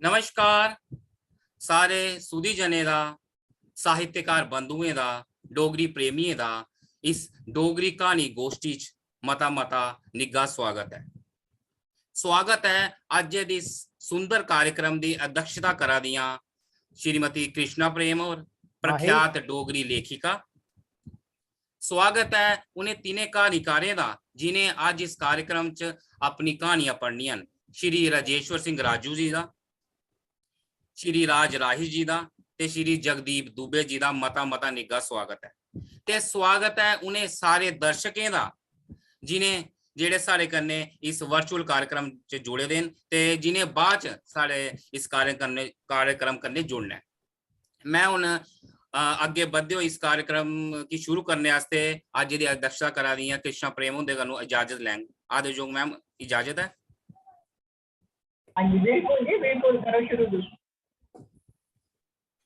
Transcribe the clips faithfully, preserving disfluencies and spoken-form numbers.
नमस्कार सारे सुधी जनें दा, साहित्यकार बंधुएं दा, डोगरी प्रेमियें दा इस डोगरी क्हानी गोश्ठी च मता मता निग्घा स्वागत ऐ। स्वागत ऐ अज्जै दी इस सुंदर कार्यक्रम दी अध्यक्षता करा दियां श्रीमती कृष्णा प्रेम होर, प्रख्यात डोगरी लेखिका। स्वागत ऐ उ'नें तिनें क्हानीकारें दा जिनें अज्ज इस कार्यक्रम च अपनी क्हानियां पढ़नियां न, श्री राजेश्वर सिंह राजू जी दा, श्री राज राही जी दा ते श्री जगदीप दुबे जी दा मता मता निग्घा स्वागत ऐ। ते स्वागत ऐ उ'नें सारे दर्शकें दा जिनें, जेह्ड़े साढ़े कन्नै इस virtual कार्यक्रम च जुड़े दे न ते जिनें बाद च साढ़े इस कार्य कन्नै, कार्यक्रम कन्नै जुड़ना ऐ। मैं हुन, अ, अग्गे बधदे होई इस कार्यक्रम गी शुरू करने आस्तै अज्ज दी अध्यक्षता करा दियां कृष्णा प्रेम हुंदे कन्नू इजाजत लैंग। आदरजोग मैम, इजाजत ऐ? हां जी, बिल्कुल जी, बिल्कुल, करो शुरू जी।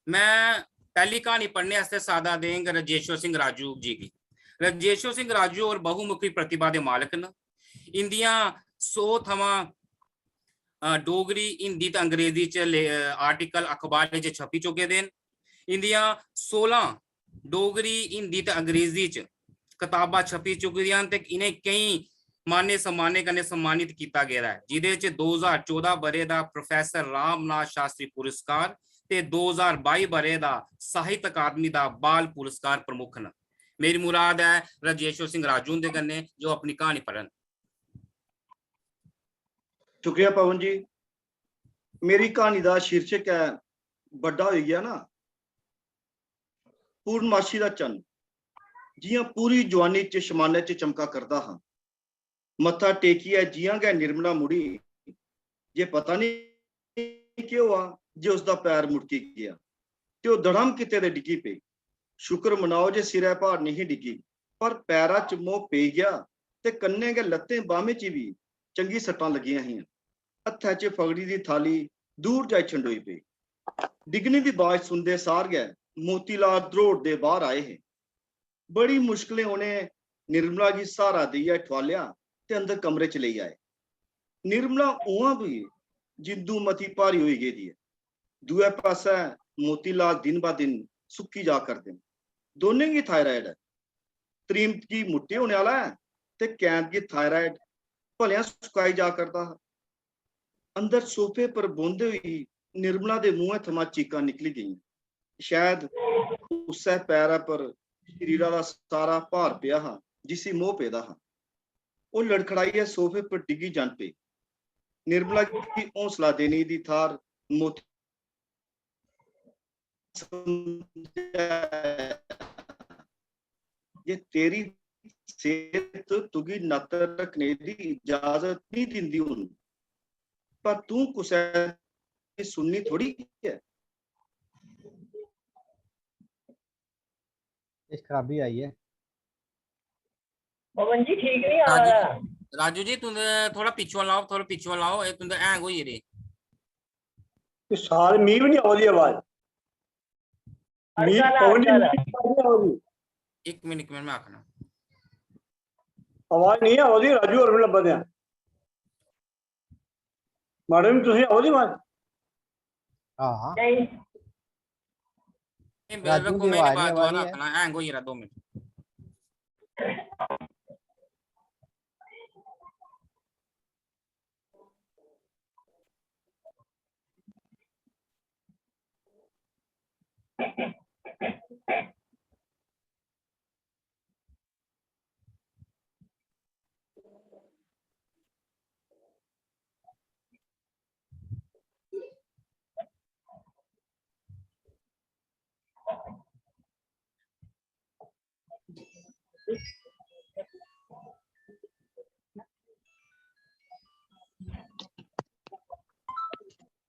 मैं पैह्ली क्हानी पढ़ने आस्तै सादा देंग राजेश्वर सिंह राजू जी गी। राजेश्वर सिंह राजू होर बहुमुखी प्रतिभा दे मालक न। इंदियां सौ थमां, अ, डोगरी, हिंदी ते अंग्रेजी च ले-, अ, article अखबारें च छपी चुके दे न। इंदियां सोलां डोगरी, हिंदी ते अंग्रेजी च कताबां छपी चुकी दियां न ते इ'नें केईं मान्य सम्मानें कन्नै सम्मानित कीता गेदा ऐ, जि'दे च दो ज्हार चौदां ब'रे दा प्रोफेसर रामनाथ शास्त्री पुरस्कार ते दो ज्हार बाई ब'रे दा साहित्य अकादमी दा बाल पुरस्कार प्रमुख न। मेरी मुराद ऐ राजेश्वर सिंह राजू हुंदे कन्नै जो अपनी क्हानी पढ़न। शुक्रिया पवन जी। मेरी क्हानी दा शीर्षक ऐ बड्डा होई गेआ ना। पूर्णमाशी दा चन्न जि'यां पूरी जुआनी च शमानै च चमका करदा हा। मत्था टेकियै जि'यां गै निर्मला मुड़ी, जे पता नेईं केह् होआ जे उसदा पैर मुड़की गेआ ते ओह् धड़म कीते दे डिग्गी पेई। शुक्र मनाओ जे सिरै भार नेईं डिग्गी, पर पैरा च मोह् पेई गेआ ते कन्नै गै लत्तें बाह्में च बी चंगी सट्टां लग्गियां हियां। हत्थै च फगड़ी दी थाली दूर जाई छंडोई पेई। डिग्गने दी बाज सुनदे सार गै मोतीलाल द्रोड़दे बाह्र आए हे। बड़ी मुश्कलें उ'नें निर्मला गी स्हारा देइयै ठुआलेआ ते अंदर कमरे च लेई आए। निर्मला उ'आं बी जिंदू मती भारी होई गेदी ऐ। दूए पासै मोतीलाल दिन ब दिन सुक्की जा करदे न। दौनें गी थायराइड ऐ। त्रीमत गी मुट्टे होने आह्ला ऐ ते कैंत गी थायराइड भलेआं सुकाई जा करदा हा। अंदर सोफे पर बौंह्दे होई निर्मला दे मुंहै थमां चीकां निकली गेइयां। शायद उस्सै पैरै पर शरीरा दा सारा भार पेआ हा जिसी मोह् पेदा हा। ओह् लड़खड़ाइयै सोफे पर डिग्गी जन पेई। निर्मला गी हौसला देने दी थाह्र मोती समझाया जे तेरी सेह्त तुगी नत्त रक्खने दी इजाजत नेईं दिंदी हून, पर तूं कुसै दी सुननी थोड़ी ऐ। किश खराबी आई ऐ। पवन जी ठीक नहीं आ राजू रहा। जी, राजू जी, तुंदे थोड़ा पिच्छुआं लाओ, थोड़ा पिच्छुआं लाओ, एह् तुंदे हैंग होई गेदे। ते सारे मी भी नहीं आवा दी आवाज। मी अड़का ला, पवन जी, अड़का ला। मी आवाज नहीं आवा दी। इक मिनट, इक मिनट, मैं आखना। आवाज नहीं आवा दी, राजू होर भी लब्भा दे। मैडम, तुसें आवा दी आवाज? हाँ। नहीं। नहीं, मेरे राजू रखो, दी मैं आवाज नहीं आवा दोबारा दी है। आखना, हैंग होई गेदा, दो मिनट।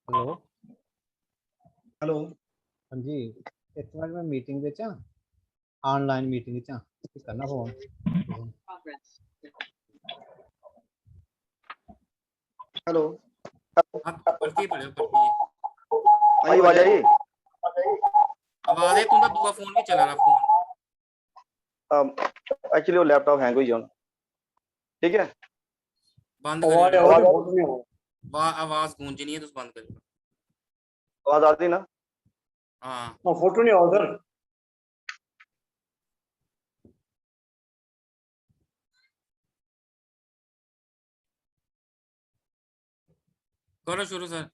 हेलो। हेलो। हाँ जी, इस बार मैं मीटिंग बिच हां, ऑनलाइन मीटिंग बिच हां, करना फोन। हेलो। हाँ, पढ़िए, पढ़िए, पढ़िए। आई आवाज आई? आवाज है, तुंदा दूआ फोन भी चला रहा, फोन। अम, actually, वो लैपटॉप हैंग होई जाना। ठीक है? बंद आवाज, करो। आवाज, आवाज गूंजनी है, तुस बंद करो। आवाज आ रही ना? हाँ। हाँ, फोटो नहीं आवा सर। करो शुरू सर।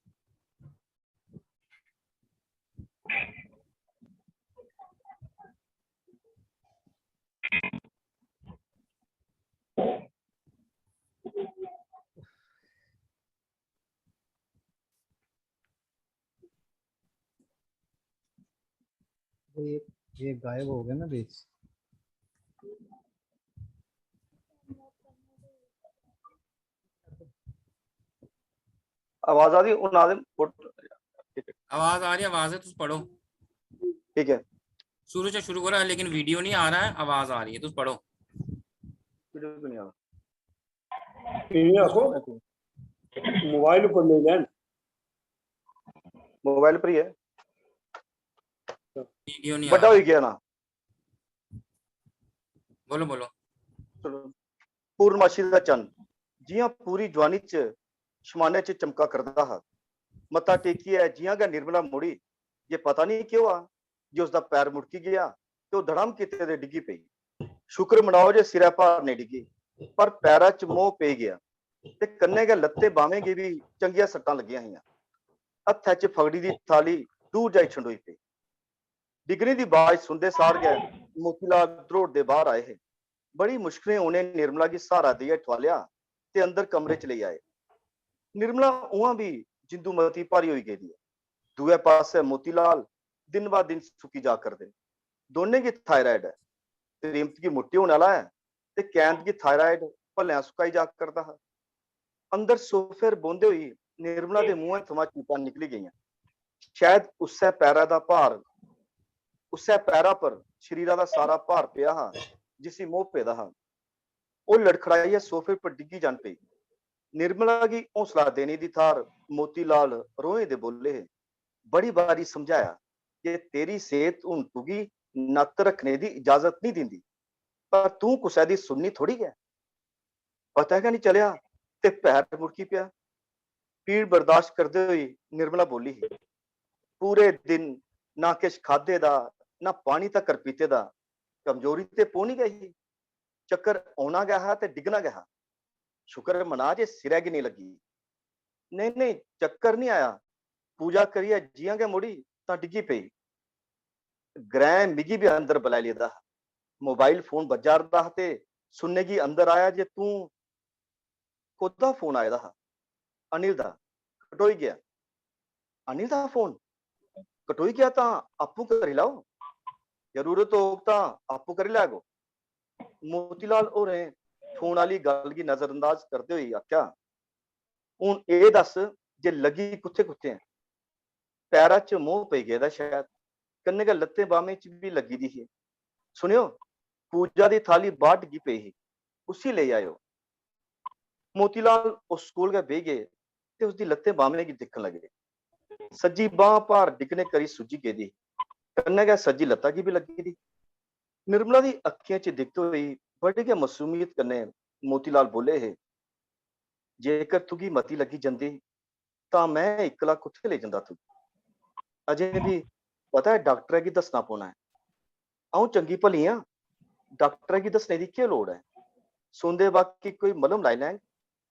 ये, ये गायब हो गया ना बीच। आवाज आ रही, उन आदम, आवाज आ रही, आवाज है, तुम पढ़ो। ठीक है। शुरू से शुरू करो, लेकिन वीडियो नहीं आ रहा है, आवाज आ रही है, तुम पढ़ो। वीडियो तो नहीं आ रहा। इ'नें आखो, मोबाइल उप्पर लेई लैन। मोबाइल पर ही है। वीडियो नहीं आ बड्डा रहा। होई गया ना। बोलो, बोलो। चलो। पूर्णमाशी दा चन्न जि'यां पूरी जुआनी च शमानै च चमका करदा हा। मत्था टेकियै जि'यां गै निर्मला मुड़ी, जे पता निं केह् होआ जे उसदा पैर मुड़की गेआ ते ओह् धड़म कीते दे डिग्गी पेई। शुक्र मनाओ जे सिरै भार नेईं डिग्गी, पर पैरा च मोह् पेई गेआ ते कन्नै गै लत्तें बाह्में गी बी चंगियां सट्टां लग्गियां हियां। हत्थै च फगड़ी दी थाली दूर जाई छंडोई पेई। डिग्गने दी बाज सुनदे सार गै मोतीलाल द्रोड़दे बाह्र आए हे। बड़ी मुश्कलें उ'नें निर्मला गी स्हारा देइयै ठुआलेआ ते अंदर कमरे च लेई आए। निर्मला उ'आं बी जिंदू मती भारी होई गेदी ऐ। दूए पासै मोतीलाल दिन ब दिन सुक्की जा करदे न। दौनें गी थायराइड ऐ। त्रीमत गी मुट्टे होने आह्ला ऐ ते कैंत गी थायराइड भलेआं सुकाई जा करदा हा। अंदर सोफे पर बौंह्दे होई निर्मला दे मुंहै थमां चीकां निकली गेइयां। शायद उस्सै पैरा दा भार, उस्सै पैरा पर शरीरा दा सारा भार पेआ हा जिसी मोह् पेदा हा। ओह् लड़खड़ाइयै सोफे पर डिग्गी जन पेई। निर्मला गी हौसला देने दी थाह्र मोतीलाल रोहें दे बोले हे, "बड़ी बारी समझाया जे तेरी सेह्त हून तुगी नत्त रक्खने दी इजाजत निं दिंदी, पर तूं कुसै दी सुननी थोड़ी ऐ।" पता गै निं चलेआ ते पैर मुड़की पेआ। पीड़ बर्दाश्त करदे होई निर्मला बोली ही, "पूरे दिन ना किश खाद्धे दा, ना पानी तकर पीते दा। कमजोरी ते पौनी गै ही। चक्कर औना गै हा ते डिग्गना गै हा। शुक्र मना जे सिरै गी नेईं लग्गी।" "नेईं, नेईं, चक्कर निं आया। पूजा करियै जि'यां गै मुड़ी तां डिग्गी पेई। ग्रैं मिगी बी अंदर बलाई लेदा हा। मोबाइल फोन बज्जा 'रदा हा ते सुनने गी अंदर आया जे तूं" "कोह्दा फोन आए दा हा?" "अनिल दा।" "कटोई गेआ।" "अनिल दा फोन? कटोई गेआ तां आपूं करी लैओ। जरूरत होग तां आपूं करी लैगो।" मोतीलाल होरें फोन आह्ली गल्ल गी नजरअंदाज करदे होई आखेआ, "हून एह् दस्स जे लग्गी कुत्थै कुत्थै ऐ?" "पैरा च मोह् पेई गेदा शायद, कन्नै गै लत्तें बाह्में च बी लग्गी दी ही। सुनेओ, पूजा दी थाली बाह्र डिग्गी पेई ही, उसी लेई आएओ।" मोतीलाल उस कोल गै बेही गे ते उसदी लत्तें बाह्में गी दिक्खन लगे। सज्जी बांह् भार डिग्गने करी सुज्जी गेदी ही, कन्नै गै सज्जी लत्ता गी बी लग्गी दी। निर्मला दी अक्खियें च दिखदे होई बड़ी गै मासूमियत कन्नै मोतीलाल बोले हे, "जेकर तुगी मती लग्गी जंदी तां में इक्कला कुत्थै लेई जंदा तुगी? अजें बी पता ऐ डाक्टरै गी दस्सना पौना ऐ। अ'ऊं चंगी भली आं, डाक्टरै गी दस्सने दी केह् लोड़ ऐ? सुनदे बाकी कोई मलम लाई लैंग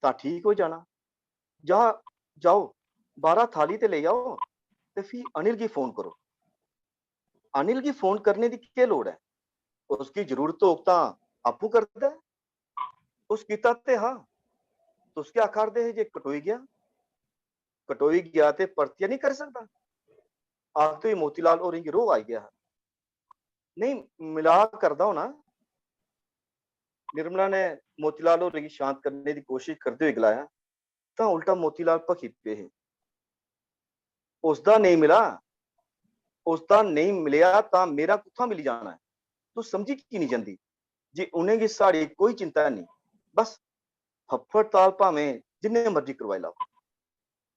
तां ठीक होई जाना। जा, जाओ, बाह्रा थाली ते लेई आओ ते फ्ही अनिल गी फोन करो।" "अनिल गी फोन करने दी केह् लोड़ ऐ? उसगी जरूरत होग तां आपूं करदा ऐ। उस कीता ते हा, तुस गै आखा 'रदे हे जे कटोई गेआ। कटोई गेआ ते परतियै निं करी सकदा।" आखदे होई मोतीलाल होरें गी रोह् आई गेआ हा। "नेईं, मिला करदा होना।" निर्मला ने मोतीलाल होरें गी शांत करने दी कोशश करदे होई गलाया, तां उल्टा मोतीलाल भखी पे हे। "उसदा नेईं मिला, उसदा नेईं मिलेआ तां मेरा कुत्थां मिली जाना ऐ? तू समझी की निं जंदी जे उ'नेंगी साढ़ी कोई चिंता है निं? बस फफ्फड़ ताल भामें जिन्ने मर्जी करवाई लैओ।"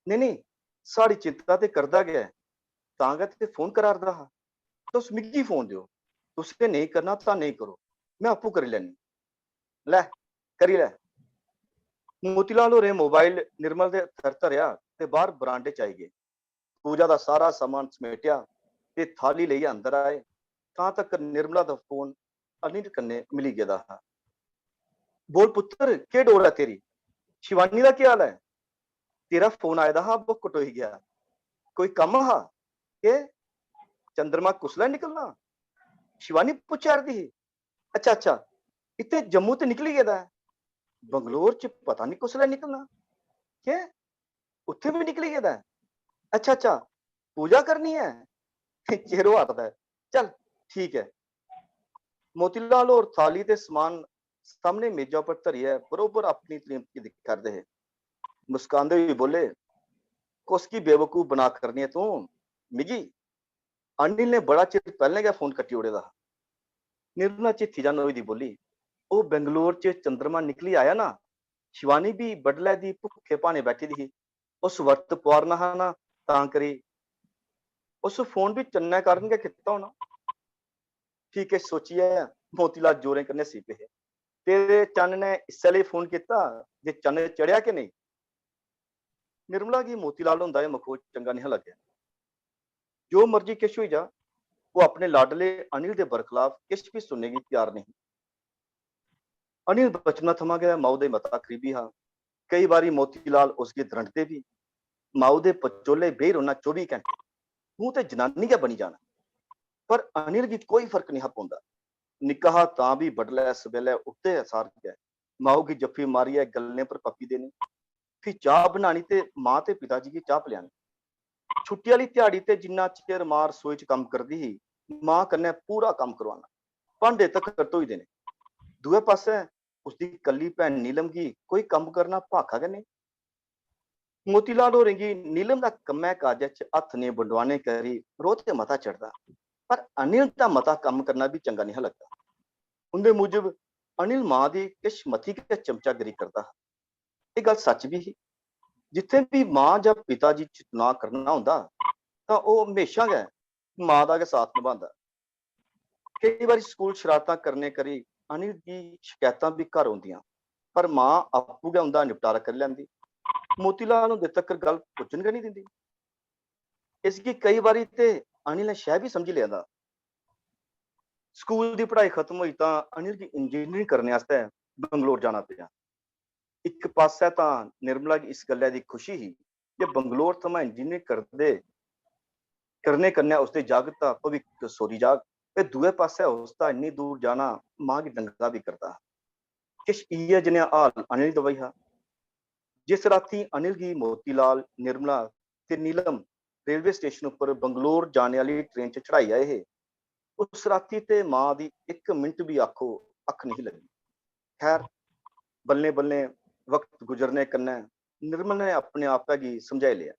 "नेईं, नेईं, साढ़ी चिंता ते करदा गै ऐ, तां गै ते फोन करा 'रदा हा। तुस मिगी फोन देओ, तुसें नेईं करना तां नेईं करो, में आपूं करी लैन्नी।" "लै, करी लै।" मोतीलाल होरें मोबाइल निर्मल दे हत्थै 'र धरेआ ते बाह्र बरांडे च आई गे। पूजा दा सारा सामान समेटेआ ते थाली लेइयै अंदर आए। तां तक निर्मला दा फोन अनिल कन्नै मिली गेदा हा। "बोल पुत्तर, केह् डोर ऐ तेरी? शिवानी दा केह् हाल ऐ? तेरा फोन आए दा हा, वो कटोई गेआ। कोई कम्म हा? केह्? चंद्रमा कुसलै निकलना?" शिवानी पुच्छा 'रदी ही। "अच्छा, अच्छा, इत्थै जम्मू ते निकली गेदा ऐ, बंगलोर च पता निं कुसलै निकलना। केह्, उत्थै बी निकली गेदा ऐ? अच्छा, अच्छा, पूजा करनी ऐ?" "चिर होआ 'रदा ऐ। चल, ठीक ऐ।" मोतीलाल होर थाली ते समान सामने मेजा पर धरियै बरोबर अपनी त्रीमत गी दिक्खा 'रदे हे। मुस्कांदे होई बोले, "कुस गी बेवकूफ बना करनी ऐ तूं? मिगी? अनिल ने बड़ा चिर पैह्लें गै फोन कट्टी ओड़े दा हा।" निर्मला चित्थी जन होई दी बोली, "ओह् बेंगलोर च चंद्रमा निकली आया ना, शिवानी बी बडलै दी भुक्खे भाने बैठी दी ही, उस वर्त पुआरना हा ना, तां करी उस फोन बी चन्नै कारण गै कीता होना।" ठीक ऐ सोचियै मोतीलाल जोरें कन्नै हस्सी पे। "तेरे चन्न ने इस्सै लेई फोन कीता जे चन्न चढ़ेआ कि नेईं?" निर्मला गी मोतीलाल हुंदा एह् मखौज चंगा नेहा लग्गेआ। जो मर्जी किश होई जा, ओह् अपने लाडले अनिल दे बरखलाफ किश बी सुनने गी त्यार नेईं। अनिल बचपना थमां गै माऊ दे मता करीबी हा। केई बारी मोतीलाल उसगी द्रंडदे बी। माऊ दे पचोले बेही रौह्ना चौबी घैंटे। "तूं ते जनानी गै बनी जाना।" पर अनिल गी कोई फर्क नेहा पौंदा। निक्का हा तां बी बडलै सवेलै उठदे सार गै माऊ गी जफ्फी मारियै गल्लें पर पप्पी देनी, फ्ही चाह् बनानी ते मां ते पिता जी गी चाह् पलेआनी। छुट्टी आह्ली ध्याड़ी ते जिन्ना चिर मां रसोई च कम्म करदी ही, मां कन्नै पूरा कम्म करोआना, भांडे तक्कर धोई देने। दूए पास्सै उसदी कल्ली भैन नीलम गी कोई कम्म करना भाखा गै नेईं। मोतीलाल होरें गी नीलम दा कम्मै काजै च हत्थ नेईं बंडोआने करी रोह् ते मता चढ़दा, पर अनिल दा मता कम्म करना बी चंगा नेहा लगदा। उं'दे मूजब अनिल मां दी किश मती गै चमचागिरी करदा हा। एह् गल्ल सच्च बी ही। जित्थै बी मां जां पिता जी चुनांऽ करना होंदा, तां ओह् म्हेशां गै मां दा गै साथ नभांदा। केई बारी स्कूल शरारतां करने करी अनिल गी शकैतां बी घर औंदियां, पर मां आपूं गै उं'दा निपटारा करी लैंदी। मोतीलाल हुंदे तक्कर गल्ल पुज्जन गै निं दिंदी। इसगी केई बारी ते अनिल ने शैह् बी समझी लेदा। स्कूल दी पढ़ाई खत्म होई तां अनिल गी इंजीनियरिंग करने आस्तै बंगलोर जाना पेआ। इक पास्सै तां निर्मला गी इस गल्लै दी खुशी ही जे बंगलोर थमां इंजीनियरिंग करदे, करने कन्नै उसदे जागत दा भविक्ख सोरी जाग, ते दूए पास्सै उसदा इन्नी दूर जाना मां गी डंगा बी करदा हा। किश इ'यै जनेहा हाल अनिल दा बी हा। जिस रातीं अनिल गी मोतीलाल, निर्मला ते नीलम रेलवे स्टेशन उप्पर बंगलोर जाने आह्ली ट्रेन च चढ़ाई आए हे, उस रातीं ते मां दी इक मिंट बी आखो अक्ख नेईं लग्गी। खैर, बल्लें-बल्लें वक्त गुजरने कन्नै निर्मल ने अपने आपै गी समझाई लेआ।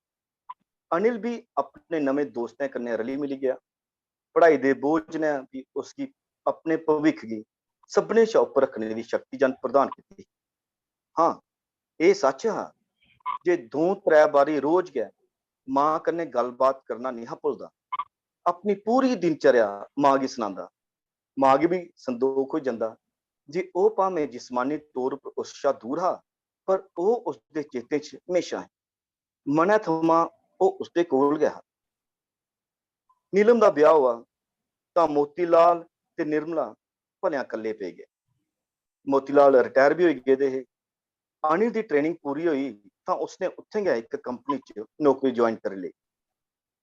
अनिल बी अपने नमें दोस्तें कन्नै रली मिली गेआ। पढ़ाई दे बोझ ने बी उसगी अपने भविक्ख गी सभनें शा उप्पर रक्खने दी शक्ति जन प्रदान कीती। हां, एह् सच्च हा जे द'ऊं त्रै बारी रोज गै मां कन्नै गल्लबात करना नेहा भुलदा। अपनी पूरी दिनचर्या मां गी सनांदा। मां गी बी संदोख होई जंदा जे ओह् भामें जिस्मानी तौर पर उस शा दूर हा, पर ओह् उसदे चेतें च म्हेशां ऐ। मनै थमां ओह् उसदे कोल गै हा। नीलम दा ब्याह् होआ तां मोतीलाल ते निर्मला भलेआं कल्ले पेई गे। मोतीलाल रिटायर बी होई गेदे हे। अनिल दी ट्रेनिंग पूरी होई तां उसने उत्थें गै इक कंपनी च नौकरी ज्वाइन करी लेई।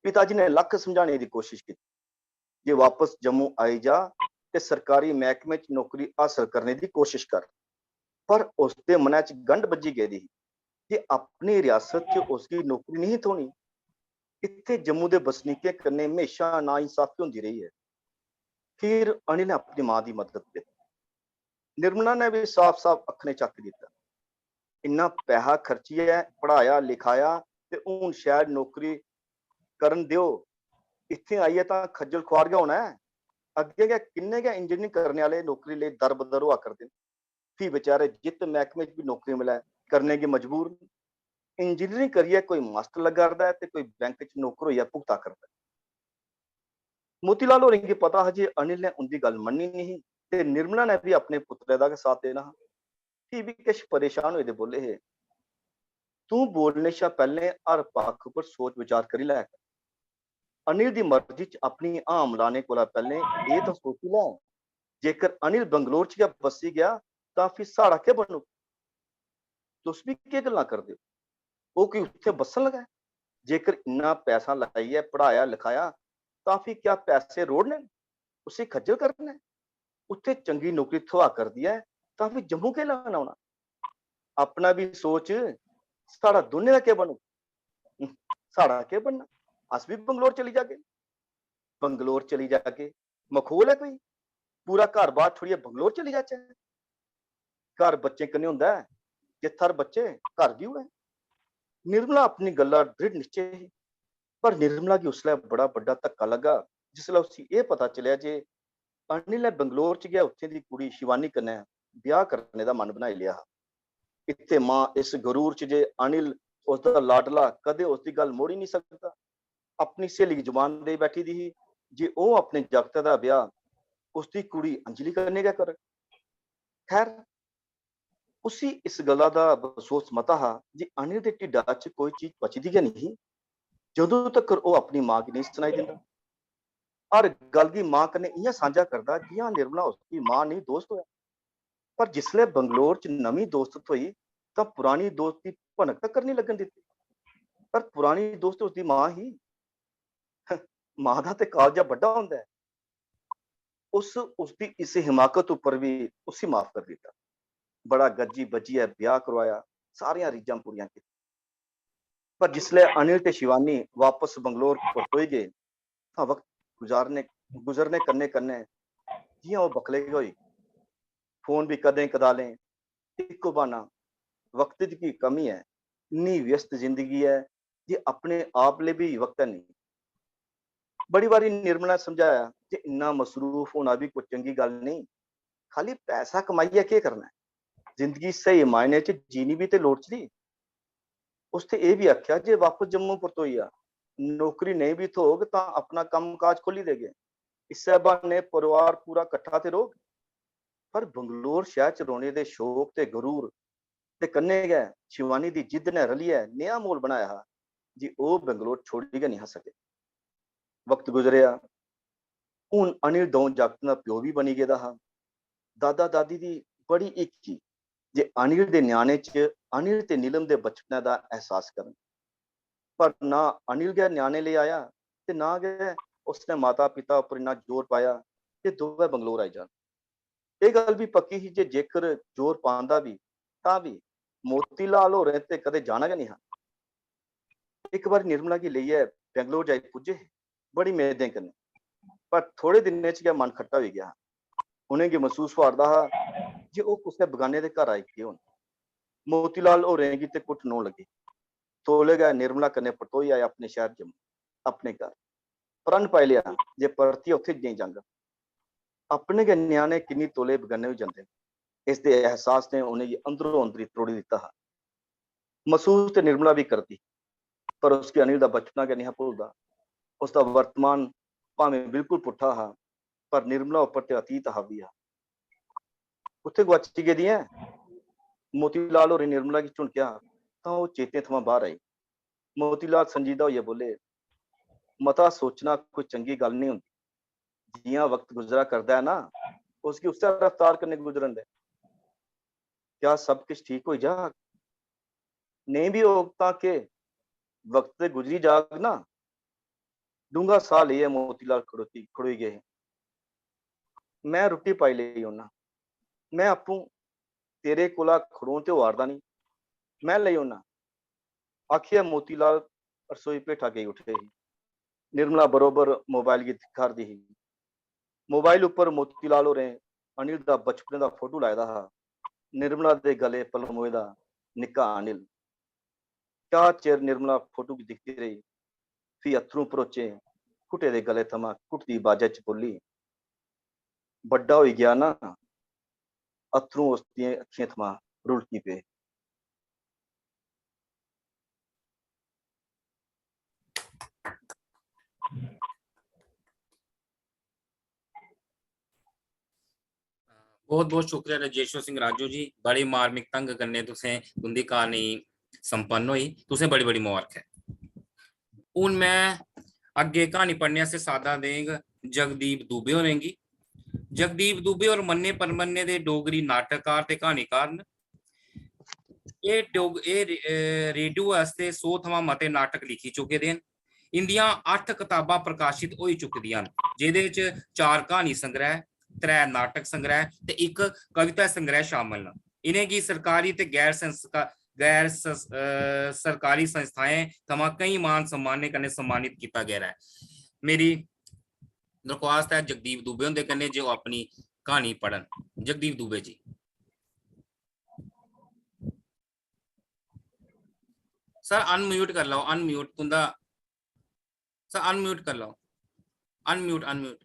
पिता जी ने लक्ख समझाने दी कोशिश कीती जे वापस जम्मू आई जा ते सरकारी मैह्कमे च नौकरी हासल करने दी कोशिश कर, पर उसदे मनै च गंढ बज्झी गेदी ही जे अपनी रियासत च उसगी नौकरी नेईं थ्होनी। इत्थै जम्मू दे बसनीकें कन्नै म्हेशां नाइंसाफी होंदी रेही ऐ। खीर अनिल ने अपनी मां दी मदद कीती। निर्मला ने बी साफ-साफ आखने च आखी दित्ता, "इन्ना पैहा खर्चियै पढ़ाया लिखाया ते हून शैल नौकरी करन देओ, इत्थें आइयै तां खज्जल खुआर गै होना ऐ। अग्गें गै किन्ने गै इंजीनियरिंग करने आह्ले नौकरी लेई दर-बदर होआ करदे न। फ्ही बेचारे जित्त मैह्कमे च बी नौकरी मिलै, करने गी मजबूर न। इंजीनियरिंग करियै कोई मास्टर लग्गा करदा ऐ ते कोई बैंक च नौकर होइयै भुगता करदा ऐ।" मोतीलाल होरें गी पता हा जे अनिल ने उं'दी गल्ल मन्नी नेईं ही ते निर्मला ने बी अपने पुत्तरै दा गै साथ देना हा। फ्ही बी किश परेशान होए दे बोले हे, "तूं बोलने शा पैह्लें हर पक्ख उप्पर सोच-बचार करी लै कर। अनिल दी मर्जी च अपनी हां मलाने कोला पैह्लें एह् तां सोची लै, जेकर अनिल बंगलोर च गै बस्सी गेआ तां फ्ही साढ़ा केह् बनग? तुस बी केह् गल्लां करदे ओ? ओह् कोई उत्थै बस्सन लगा ऐ? जेकर इन्ना पैसा लाइयै पढ़ाया लखाया तां फ्ही क्या पैसे रोड़ने न? उसी खज्जल करना ऐ? उत्थै चंगी नौकरी थ्होआ करदी ऐ तां फ्ही जम्मू केह् लाना औना? अपना बी सोच, साढ़ा दोनें दा केह् बनग? साढ़ा केह् बनना? अस बी बंगलोर चली जागे। बंगलोर चली जागे, मखौल ऐ कोई? पूरा घर बार छोड़ियै बंगलोर चली जाचै? घर बच्चें कन्नै होंदा ऐ, जित्थै बच्चे घर बी होऐ। निर्मला अपनी गल्ला दृढ़ निश्चय ही, पर निर्मला गी उसलै बड़ा बड्डा धक्का लग्गा जिसलै उसी एह् पता चलेआ जे अनिल ने बंगलोर च गै उत्थें दी कुड़ी शिवानी कन्नै ब्याह करने दा मन बनाई लेआ हा। इत्थै मां इस गरूर च जे अनिल उसदा लाडला, कदें उसदी गल्ल मोड़ी निं सकदा। अपनी स्हेली गी जबान देई बैठी दी ही जे ओह् अपने जागतै दा ब्याह उसदी कुड़ी अंजलि कन्नै गै करग। खैर, उसी इस गल्ला दा बसोस मता हा जे अनिल दे ढिड्डा च कोई चीज पची दी गै नेईं ही, जदूं तक्कर ओह् अपनी मां गी नेईं सनाई दिंदा। हर गल्ल गी मां कन्नै इ'यां सांझा करदा जि'यां निर्मला उसदी मां नेईं दोस्त होऐ। पर जिसलै बंगलोर च नमीं दोस्त थ्होई तां पुरानी दोस्त दी भनक तक्कर नेईं लग्गन दित्ती। पर पुरानी दोस्त उसदी मां ही। मां दा ते कालजा बड्डा होंदा ऐ। उस उसदी इस हिमाकत उप्पर बी उसी माफ करी दित्ता। बड़ा गज्जी बज्जियै ब्याह करवाया, सारियां रीझां पूरियां कीतियां। पर जिसलै अनिल ते शिवानी वापस बंगलोर परतोई गे तां वक्त गुजारने गुजरने कन्नै कन्नै जि'यां ओह् बक्खले गै होई गे। फोन बी कदें कदालें, इक्को ब्हाना, वक्त दी की कमी ऐ, इन्नी व्यस्त जिंदगी ऐ जे अपने आप लेई बी वक्त है नेईं। बड़ी बारी निर्मला ने समझाया जे इन्ना मसरूफ होना बी कोई चंगी गल्ल नेईं, खाली पैसा कमाइयै केह् करना ऐ? जिंदगी स्हेई मायने च जीनी बी ते लोड़चदी। उसने एह् बी आखेआ जे वापस जम्मू परतोई जा, नौकरी नेईं बी थ्होग तां अपना कम्म काज खोह्ल्ली देगे, इस्सै ब्हाने परोआर पूरा कट्ठा ते रौह्ग। पर बंगलोर शैह्र च रौह्ने दे शौक ते गरूर ते कन्नै गै शिवानी दी जिद्द ने रलियै नेहा म्हौल बनाया हा जे ओह् बंगलोर छोड़ी गै नेईं हा सके। वक्त गुजरेआ। हून अनिल द'ऊं जागतें दा प्यो बी बनी गेदा हा। दादा दादी दी बड़ी हिक ही जे अनिल दे ञ्याणे च अनिल ते नीलम दे बचपनै दा एहसास करन। पर ना अनिल गै ञ्याणे लेई आया ते ना गै उसने माता पिता उप्पर इन्ना जोर पाया जे दोऐ बंगलोर आई जान। एह् गल्ल बी पक्की ही जे जेकर जोर पांदा बी तां बी मोतीलाल होरें ते कदें जाना गै नेईं हा। इक बारी निर्मला गी लेइयै बेंगलोर जाई पुज्जे हे बड़ी मेदें कन्नै, पर थोड़े दिनें च गै मन खट्टा होई गेआ हा। उ'नेंगी मसूस होआ दा हा जे ओह् कुसै बगाने दे घर आई गे होन। मोतीलाल होरें गी ते कुट्ट नौन लगी। तौले गै निर्मला कन्नै परतोई आए अपने शैह्र जम्मू, अपने घर। प्रण पाई लेआ जे परतियै उत्थै नेईं जाङन। अपने गै ञ्याणे किन्नी तौले बगाने होई जंदे न, इसदे एहसास ने उ'नेंगी अंदरो अंदरी त्रोड़ी दित्ता हा। मसूस ते निर्मला बी करदी, पर उसगी अनिल दा बचपना गै नेईं हा भुलदा। उसदा वर्तमान भामें बिल्कुल पुट्ठा हा, पर निर्मला उप्पर ते अतीत हावी हा। कुत्थै गुआची गेदी ऐ? मोतीलाल होरें निर्मला गी झुनकेआ तां ओह् चेतें थमां बाह्र आई। मोतीलाल संजीदा होइयै बोले, मता सोचना कोई चंगी गल्ल नेईं होंदी। जि'यां वक्त गुजरा करदा ऐ ना, उसगी उस्सै रफ्तार कन्नै गुजरन दे। क्या सब किश ठीक होई जाग? नेईं बी होग तां केह्, वक्त ते गुजरी जाग ना। डूंगा साह लेइयै मोतीलाल खड़ोती खड़ोई गे हे। मैं रुट्टी पाई लेई औन्ना। मैं आपूं तेरे कोला खड़ोन ते होआ दा निं। मैं लेई औन्ना। आखियै मोतीलाल रसोई भेठा गेई उठे हे। निर्मला बरोबर मोबाइल गी दिक्खा 'रदी ही। मोबाइल उप्पर मोतीलाल होरें अनिल दा बचपने दा फोटो लाए दा हा। निर्मला दे गले पलमोए दा निक्का अनिल। क्या चिर निर्मला फोटो गी दिखदी रेही, फ्ही अत्थरूं भरोचे, घुटे दे गले थमां घुटदी बाजै च बोल्ली, बड्डा होई गेआ ना। अत्थरूं उसदियें अक्खियें थमां रुलकी पे। बहुत बहुत शुक्रिया राजेश्वर सिंह राजू जी, बड़ी मार्मिक ढंग कन्नै तुसें, तुंदी कहानी संपन्न होई। तुसें बड़ी बड़ी मुबारक ऐ। हून मैं अग्गें क्हानी पढ़ने आस्तै साद्दा देंग जगदीप दुबे होरें गी। जगदीप दुबे होर मन्ने परमन्ने दे डोगरी नाटककार ते क्हानीकार न। एह् डोग-, एह् रे-, अ, रेडियो आस्तै सौ थमां मते नाटक लिखी चुके दे न। इंदियां अट्ठ कताबां प्रकाशत होई चुकी दियां न, जेह्दे च चार क्हानी संग्रह, त्रै नाटक संग्रह ते इक कविता संग्रह शामिल न। इ'नेंगी सरकारी ते गैर संस्का-, गैर सस-, अ, सरकारी संस्थाएं थमां केई मान सम्मानें कन्नै सम्मानित कीता गेदा ऐ। मेरी दरख्वास्त ऐ जगदीप दुबे हुंदे कन्नै जे ओह् अपनी क्हानी पढ़न। जगदीप दुबे जी। सर, अनम्यूट कर लैओ, अनम्यूट तुंदा, सर, अनम्यूट कर लैओ, अनम्यूट, अनम्यूट।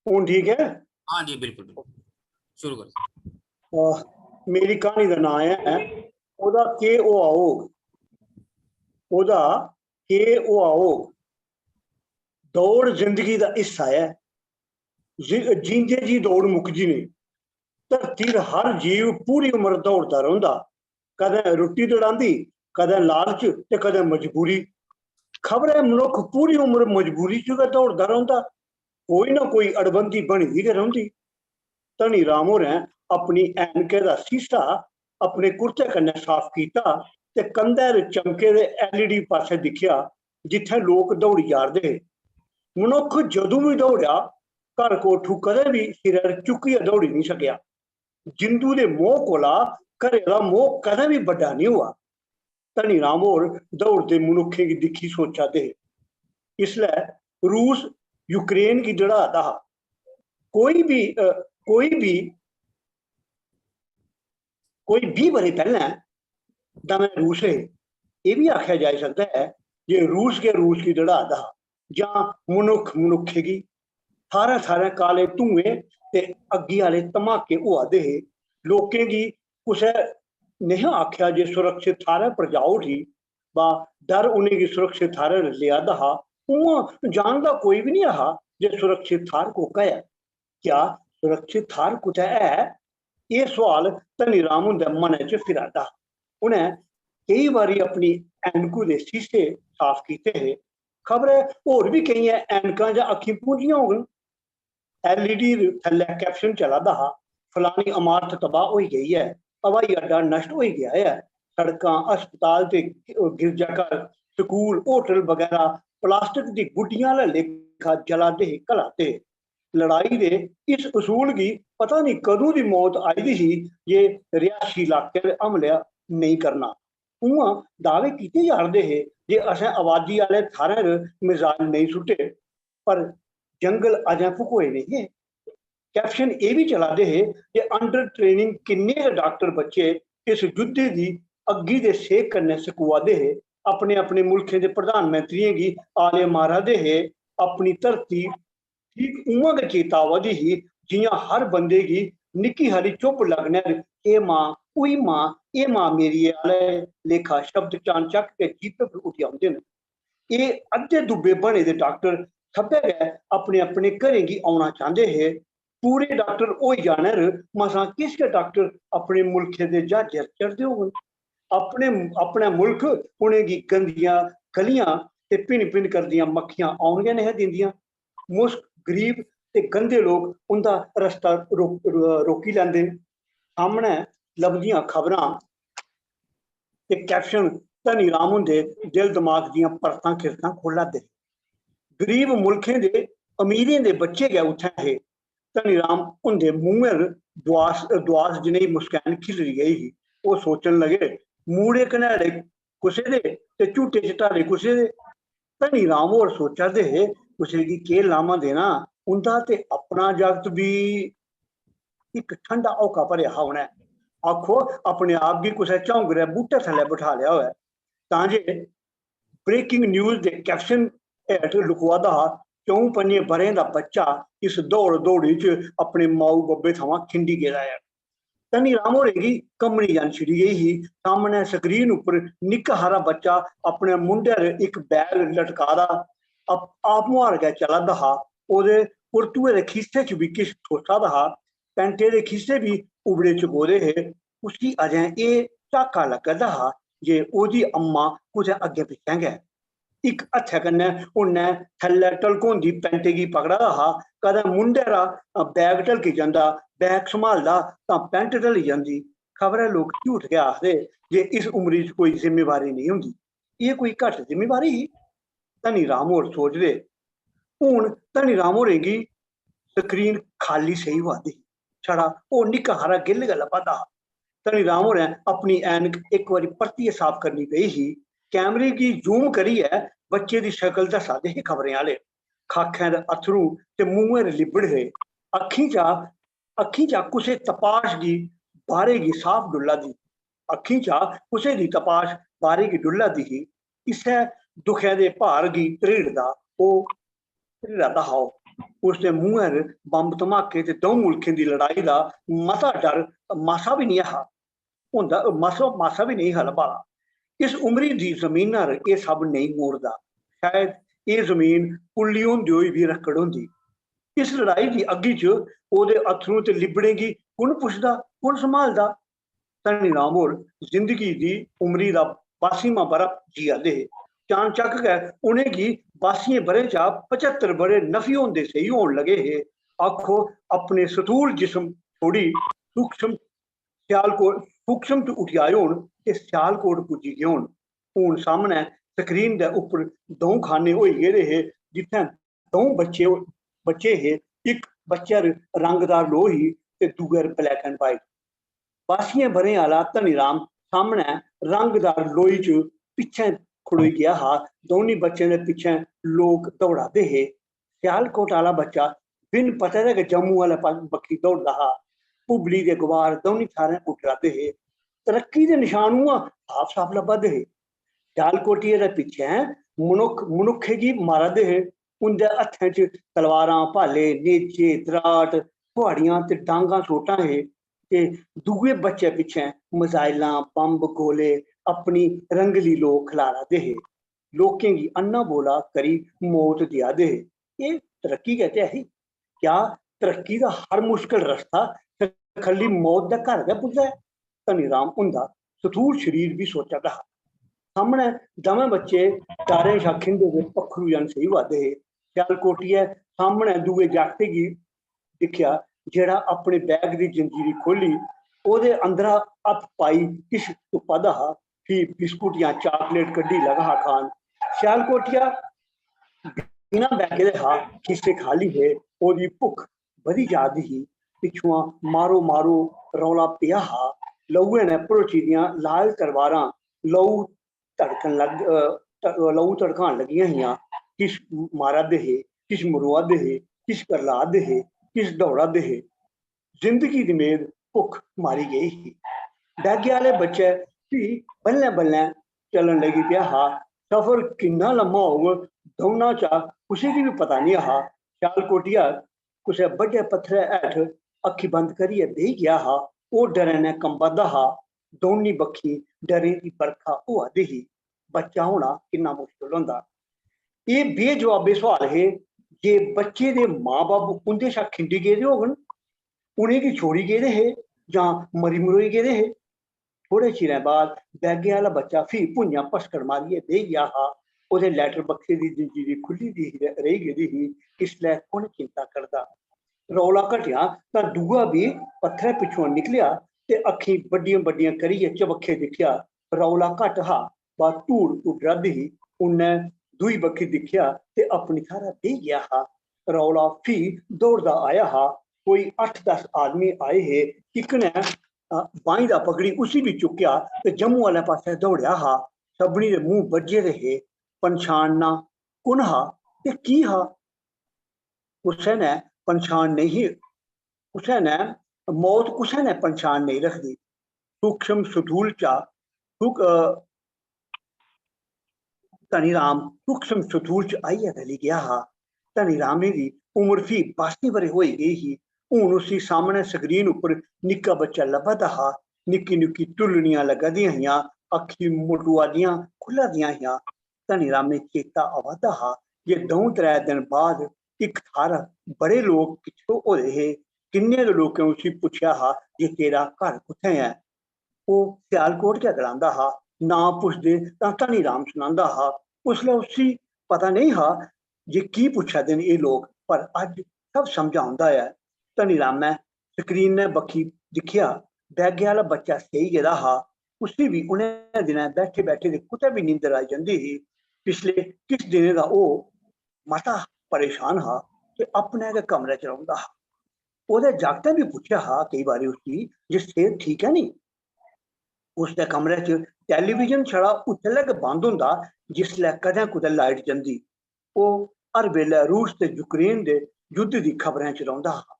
हून ठीक ऐ? हाँ जी, बिल्कुल, बिल्कुल। शुरू करो। अह, मेरी क्हानी दा नांऽ ऐ ओह्दा केह् होआ होग। ओह्दा केह् होआ होग। दौड़ जिंदगी दा हिस्सा ऐ। जी-, जींदे जी दौड़ मुकदी नेईं। धरती 'र हर जीव पूरी उम्र दौड़दा रौंह्दा। कदें रुट्टी दड़ांदी, कदें लालच ते कदें मजबूरी। खबरै मनुक्ख पूरी उम्र मजबूरी च गै दौड़दा रौंह्दा। कोई ना कोई अड़बंदी बनी दी गै रौंह्दी। धनी राम होरें अपनी ऐनकै दा सीसा अपने कुर्ते कन्नै साफ कीता ते कंधै 'र चमके दे एलईडी पासै दिक्खेआ, जित्थै लोक दौड़ी जा'रदे हे। मनुक्ख जदूं बी दौड़ेआ, घर कोठू कदें बी सिरै 'र चुक्कियै दौड़ी निं सकेआ। जिंदू दे मोह कोला घरै दा मोह कदें बी बड्डा निं होआ। धनी राम होर दौड़दे मनुक्खें गी दिक्खी सोचा दे हे। इसलै रूस यूक्रेन गी दड़ा दा हा। कोई बी, अ, कोई बी, कोई बीह् ब'रे पैह्लें दमें रूस हे। एह् बी आखेआ जाई सकदा ऐ जे रूस गै रूस गी दड़ा दा हा, जां मनुक्ख मनुक्खै गी। थाह्रें-थाह्रें काले धुएं ते अग्गी आह्ले धमाके होआ दे हे। लोकें गी कुसै नेहा आखेआ जे सुरक्षत थाह्रै पर जाओ उठी, बा डर उ'नेंगी सुरक्षत थाह्रै 'र लेआ दा हा। उ'आं जानदा कोई बी निं हा जे सुरक्षत थाह्र कोह्का ऐ। क्या सुरक्षत थाह्र कुतै ऐ? एह् सोआल धनी राम हुंदे मनै च फिरा दा हा। उ'नें केई बारी अपनी ऐनकू दे शीशे साफ कीते हे। खबरै होर बी केइयें ऐनकां जां अक्खीं पूंजियां होङन। एलईडी थल्लै कैप्शन चला दा हा, "फलानी अमारत तबाह होई गेई ऐ, हवाई अड्डा नष्ट होई गेआ ऐ, सड़कां, अस्पताल ते गिरजाघर, स्कूल, होटल बगैरा प्लास्टिक दी गुड्डियां आह्ला लेखा जला दे हे, घला दे हे।" लड़ाई दे इस उसूल गी पता निं कदूं दी मौत आई दी ही जे रिहायशी इलाके पर हमला नेईं करना। उ'आं दावे कीते जा'रदे हे जे असें आबादी आह्ले थाह्रें पर मिसाइल नेईं सुट्टे, पर जंगल अजें भुकोए नेईं हे। कैप्शन एह् बी चला दे हे जे under training किन्ने गै डाक्टर बच्चे इस युद्धे दी अग्गी दे सेक कन्नै सकोआ दे हे। अपने-अपने मुल्खें दे प्रधानमंत्रियें गी आले मारा दे हे। अपनी धरती ठीक उ'आं गै चेता आवा दी ही, जि'यां हर बंदे गी निक्की हारी चुभ लग्गने पर "एह् मां, उई मां, एह् मां मेरी" आह्ले लेखा शब्द चानचक्क गै जिह्बा पर उठी औंदे न। एह् अद्धे दुब्बे बने दे डाक्टर सब्भै गै अपने-अपने घरें गी औना चांह्दे हे। पूरे डाक्टर होई जाने पर मसां किश गै डाक्टर अपने मुल्खै दे ज्हाजै पर चढ़दे होङन। अपने, अपने मुल्ख उ'नेंगी गंदियां गलियां ते भिन-भिन करदियां मक्खियां औन गै नेईं दिंदियां। मुश्क, गरीब ते गंदे लोक उं'दा रस्ता रो-, रो-, रोकी लैंदे न। सामनै लभदियां खबरां ते कैप्शन धनी राम हुंदे दिल दमाग दियां परतां किरतां खोह्ल्ला दे। गरीब मुल्खें दे अमीरें दे बच्चे गै उत्थें हे। धनी राम हुंदे मुंहै पर दुआस, दुआस जनेही मुस्कैन खिल्लरी गेई ही। ओह् सोचन लगे, "मूड़े घनैड़े कुसै दे ते झूटे चटारे कुसै दे।" धनी राम होर सोचा दे हे, "कुसै गी केह् लाह्मा देना, उं'दा ते अपना जागत बी।" इक ठंडा हौका भरेआ हा उ'नें। आखो, अपने आप गी कुसै झौंगरै बूह्टे थल्लै बठा लेआ होऐ, तां जे ब्रेकिंग न्यूज दे कैप्शन हेठ लखोआ दा हा, "च'ऊं पंजें ब'रें दा बच्चा इस दौड़-दौड़ी च अपने माऊ-बब्बै थमां खिंडी गेदा ऐ।" धनी राम होरें गी कंबनी जन छिड़ी गेई ही। सामनै स्क्रीन उप्पर निक्का हारा बच्चा अपने मुंढै पर इक बैग लटका दा, आप, आप मुहार गै चला दा हा। ओह्दे कुर्तुए दे खीसे च बी किश ठोसा दा हा। पैंटे दे खीसे बी उबड़े चकोरे हे। उसी अजें एह् झाका लग्गा दा हा जे ओह्दी अम्मा कुतै अग्गें पिच्छें गै। इक हत्थै कन्नै उन्नै थल्लै टलकोंदी पैंटे गी पकड़ा दा हा। कदें मुंढै रा, अ, बैग ढलकी जंदा, बैग सम्हालदा तां पैंट ढली जंदी। खबरै लोक झूठ गै आखदे जे इस उमरी च कोई जिम्मेवारी नेईं होंदी। एह् कोई घट्ट जिम्मेवारी ही? धनी राम होर सोचदे। हून धनी राम होरें गी स्क्रीन खाल्ली सेही होआ दी ही। छड़ा ओह् निक्का हारा गिल्ल गै लब्भा दा हा। धनी राम होरें अपनी ऐनक इक बारी परतियै साफ करनी पेई ही। कैमरे गी जूम करियै बच्चे दी शकल दस्सा दे हे खबरें आह्ले। खाखें दे अत्थरूं ते मुंहै दे लिब्बड़ हे। अक्खीं चा, अक्खीं चा कुसै तपाश गी बाह्रे गी साफ डुल्ला दी, अक्खीं चा कुसै दी तपाश बाह्रे गी डुल्ला दी ही। इस्सै दुखै दे भार गी त्रेड़दा ओह् त्रेड़ा दा हा ओह्। उसदे मुंहै 'र बम्ब धमाके ते द'ऊं मुल्खें दी लड़ाई दा मता डर मासा बी नेईं हा होंदा, मासा, मासा बी नेईं हा लब्भा दा। इस उमरी दी जमीना 'र एह् सब नेईं मोरदा। शायद एह् जमीन पुल्ली होंदे होई बी रक्कड़ होंदी। इस लड़ाई दी अग्गी च ओह्दे अत्थरूं ते लिब्बड़ें गी कु'न पुछदा, कु'न सम्हालदा? धनी राम होर जिंदगी दी उमरी दा बासीमां ब'रा जिया दे हे। चानचक्क गै उ'नेंगी बासियें ब'रें चा पचत्तर ब'रे नफी होंदे सेही होन लगे हे। आखो, अपने स्थूल जिस्म छोड़ी सूक्ष्म स्यालकोट, सूक्ष्म च उठी आए होन ते स्यालकोट पुज्जी गे होन। हून सामनै स्क्रीन दे उप्पर द'ऊं खाने होई गेदे हे, जित्थें द'ऊं बच्चे, बच्चे हे। इक बच्चे 'र रंगदार लोऽ ही ते दूए 'र black and white। बासियें ब'रें आह्ला धनीराम सामनै रंगदार लोई च पिच्छें खड़ोई गेआ हा। दौनीं बच्चें दे पिच्छें लोक दौड़ा दे हे। स्यालकोट आह्ला बच्चा बिन पता दे गै जम्मू आह्ले पा-, बक्खी दौड़दा हा। पुबली दे गुबार दौनीं थाह्रें उड्डरा दे हे। तरक्की दे नशान उ'आं साफ-साफ लब्भा दे हे। स्यालकोटिये दे पिच्छें मनुक्ख मनुक्खै गी मारा दे हे। उं'दे हत्थें च तलवारां, भाले, नेजे, दराट, कुहाड़ियां ते डांगां सोटां हे। ते दूए बच्चे पिच्छें मजाइलां, बम्ब, गोले, अपनी रंगली लोऽ खलारा दे हे। लोकें गी अन्ना बोला करी मौत देआ दे हे। एह् तरक्की गै ते ऐ ही। क्या तरक्की दा हर मुश्कल रस्ता खल्ली मौत दे घर गै पुजदा ऐ? धनीराम हुंदा स्थूल शरीर बी सोचा दा हा। सामनै दमैं बच्चे डारें शा खिंडे दे पक्खरू जन सेही होआ दे हे। स्यालकोटियै सामनै दूए जागतै गी दिक्खेआ, जेह्ड़ा अपने बैग दी जंजीरी खोह्ल्ली, ओह्दे अंदरा हत्थ पाई किश तुप्पा दा हा, फ्ही बिस्कुट जां चाकलेट कड्ढी लगा हा खान। स्यालकोटिया बिना बैगे दे हा, खीसे खाल्ली हे, ओह्दी भुक्ख बधी जा दी ही। पिच्छुआं मारो मारो रौला पेआ हा। लौए ने भरोची दियां लाल तरवारां लौ धड़कन लग, अ, त-, लौ धड़कान लगियां हियां। किश मारा दे हे, किश मरोआ दे हे, किश करला दे हे, किश दौड़ा दे हे। जिंदगी दी मेद भुक्ख मारी गेई ही। बैगे आह्ले बच्चे फ्ही बल्लें-बल्लें चलन लगी पेआ हा। सफर किन्ना लम्मा होग, दौना चा कुसै गी बी पता नेईं हा। स्यालकोटिया कुसै बड्डे पत्थरै हेठ अक्खीं बंद करियै बेही गेआ हा। ओह् डरै नै कंबा दा हा। दौनीं बक्खी डरें दी बरखा होआ दी ही। बच्चा होना किन्ना मुश्कल होंदा। एह् बेजवाबे सोआल हे जे बच्चे दे मां-बब्ब उं'दे शा खिंडी गेदे होङन, उ'नेंगी छोड़ी गेदे हे जां मरी-मरोई गेदे हे। थोड़े चिरें बाद बैगे आह्ला बच्चा फ्ही भुञां पसकड़ मारियै बेही गेआ हा। ओह्दे लैटर बक्से दी जंजीरी खु'ल्ली दी ही, रेही गेदी ही। इसलै कु'न चिंता करदा? रौला घटेआ तां दूआ बी पत्थरै पिच्छुआं निकलेआ ते अक्खीं बड्डियां-बड्डियां करियै चबक्खे दिक्खेआ। रौला घट्ट हा, बा धूड़ उड्डरा दी ही। उन्नै दूई बक्खी दिक्खेआ ते अपनी थाह्रा बेही गेआ हा। रौला फ्ही दौड़दा आया हा। कोई अट्ठ दस आदमी आए हे। इक ने, अ, बाहीं दा पकड़ी उसी बी चुक्केआ ते जम्मू आह्ले पासै दौड़ेआ हा। सभनीं दे मूंह बज्झे दे हे। पन्छानना कु'न हा ते की हा? कुसै ने पन्छान नेईं ही, कुसै ने, मौत कुसै ने पन्छान नेईं रखदी। सूक्ष्म स्थूल चा, सूक-, अ, धनीराम सूक्ष्म स्थूल च आइयै रली गेआ हा। धनीरामै दी उमर फ्ही बासी ब'रे होई गेई ही। हून उसी सामनै स्क्रीन उप्पर निक्का बच्चा लब्भा दा हा। निक्की-निक्की टुल्लनियां लग्गा दियां हियां, अक्खीं मोटुआ दियां खु'ल्ला दियां हियां। धनीरामै चेता आवा दा हा जे द'ऊं त्रै दिन बाद इक थाह्र बड़े लोक किट्ठे होए दे हे। किन्ने गै लोकें उसी पुच्छेआ हा जे तेरा घर कुत्थें ऐ? ओह् स्यालकोट गै गलांदा हा। नांऽ पुछदे तां धनी राम सनांदा हा। उसलै उसी पता नेईं हा जे की पुच्छा दे न एह् लोक, पर अज्ज सब समझ औंदा ऐ। धनी रामै स्क्रीन ने बक्खी दिक्खेआ, बैगै आह्ला बच्चा सेई गेदा हा। उसी बी उ'नें दिनें बैठे बैठे दे कुतै बी नींदर आई जंदी ही। पिछले किश दिनें दा ओह् मता परेशान हा ते अपने गै कमरे च रौंह्दा हा। ओह्दे जागतें बी पुच्छेआ हा केई बारी उसी जे सेह्त ठीक ऐ नी। उसदे कमरे च टेलीविजन छड़ा उसलै गै बंद होंदा जिसलै कदें कुतै लाइट जंदी। ओह् हर बेल्लै रूस ते यूक्रेन दे युद्ध दी खबरें च रौंह्दा हा।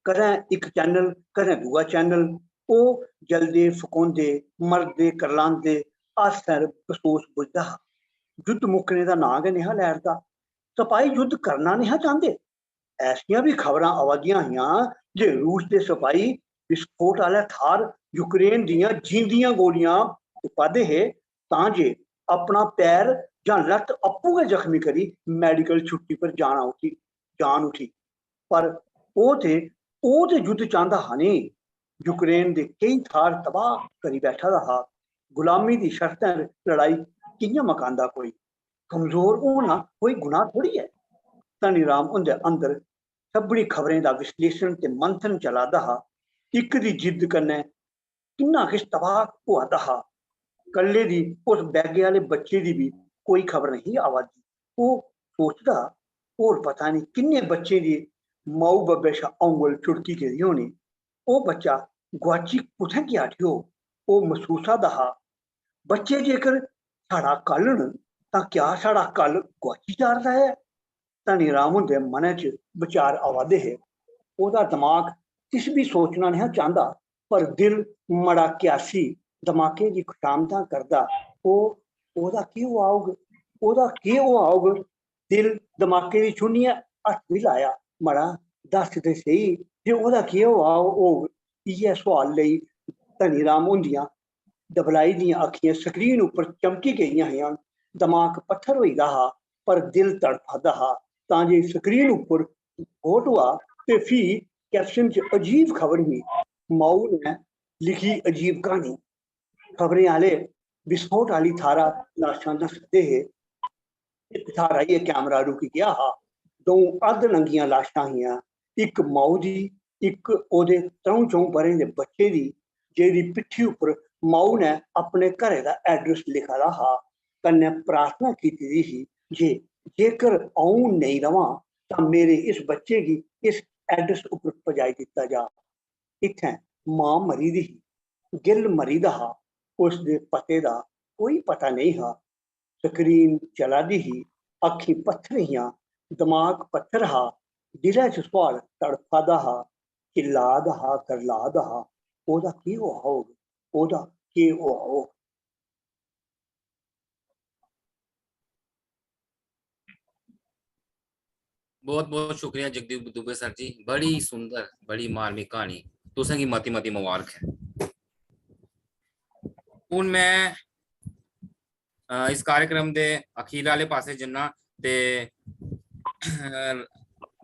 कदें इक चैनल, कदें दूआ चैनल। ओह् जलदे, फकोंदे, मरदे, करलांदे, हादसें पर बसोस बुझदा हा। युद्ध मुक्कने दा नांऽ गै नेहा लै'रदा। सपाही युद्ध करना नेहा चांह्दे। ऐसियां बी खबरां आवा दियां हियां जे रूस दे सपाही विस्फोट आह्ले थाह्र यूक्रेन दियां जींदियां गोलियां तुप्पा दे हे, तां जे अपना पैर जां लत्त आपूं गै जख्मी करी मेडिकल छुट्टी पर जाना उठी, जान उठी। पर ओह् ते, ओह् ते युद्ध चांह्दा हा नेईं। यूक्रेन दे केई थाह्र तबाह करी बैठा दा हा। गुलामी दी शर्तें पर लड़ाई कि'यां मकांदा कोई? कमजोर होना कोई गुनाह थोड़ी ऐ। धनी राम हुंदे अंदर सभनी खबरें दा विश्लेषण ते मंथन चला दा हा। इक दी जिद्द कन्नै किन्ना किश तबाह होआ दा हा। कल्ले दी उस बैगे आह्ले बच्चे दी बी कोई खबर नेईं आवा दी। ओह् सोचदा, होर पता नेईं किन्ने बच्चें दी माऊ बब्बै शा औंगल छुड़की गेदी होनी। ओह् बच्चा गुआची कुत्थें गेआ उठी होग? ओह् मसूसा दा हा, बच्चे जेकर साढ़ा कल न, तां क्या साढ़ा कल गुआची जा 'रदा ऐ? धनी राम हुंदे मनै च बचार आवा दे हे। ओह्दा दमाग किश बी सोचना नेहा चांह्दा, पर दिल मड़ा क्यासी दमाकै दी खुशामदां करदा। ओह्, ओह्दा केह् होआ होग? ओह्दा केह् होआ होग? दिल दमाकै दी छुनियै हत्थ बी लाया, "मड़ा, दस्स ते सेही जे ओह्दा केह् होआ होग?" इ'यै सोआल लेई धनी राम हुंदियां दबलाई दियां अक्खियां स्क्रीन उप्पर चमकी गेइयां हियां। दमाग पत्थर होई दा हा, पर दिल तड़फा दा हा। तां जे स्क्रीन उप्पर फोटो आ ते फ्ही कैप्शन च अजीब खबर ही, "माऊ ने लिखी अजीब क्हानी।" खबरें आह्ले विस्फोट आह्ली थाह्रा लाशां दसदे हे। इक थाह्र आइयै कैमरा रुकी गेआ हा। द'ऊं अद्ध नंगियां लाशां हियां, इक माऊ दी, इक ओह्दे त्र'ऊं च'ऊं ब'रें दे बच्चे दी, जेह्दी पिट्ठी उप्पर माऊ ने अपने घरै दा एड्रेस लिखे दा हा, कन्नै प्रार्थना कीती दी ही जे जेकर अ'ऊं नेईं र'वां तां मेरे इस बच्चे गी इस एड्रेस उप्पर पजाई दित्ता जा। इत्थें मां मरी दी ही, गिल्ल मरी दा हा, उसदे पते दा कोई पता नेईं हा। स्क्रीन चला दी ही, अक्खीं पत्थर हियां, दमाग पत्थर हा, दिलै च सोआल तड़फा दा हा, चिल्ला दा हा, करला दा हा, "ओह्दा केह् होआ होग? ओह्दा केह् होआ होग?" बहुत बहुत शुक्रिया जगदीप दुबे सर जी, बड़ी सुंदर, बड़ी मार्मिक कहानी। तुसें गी मती मती मुबारक है। हून मैं, अ, इस कार्यक्रम दे अखीर आह्ले पासे जन्ना ते, अ,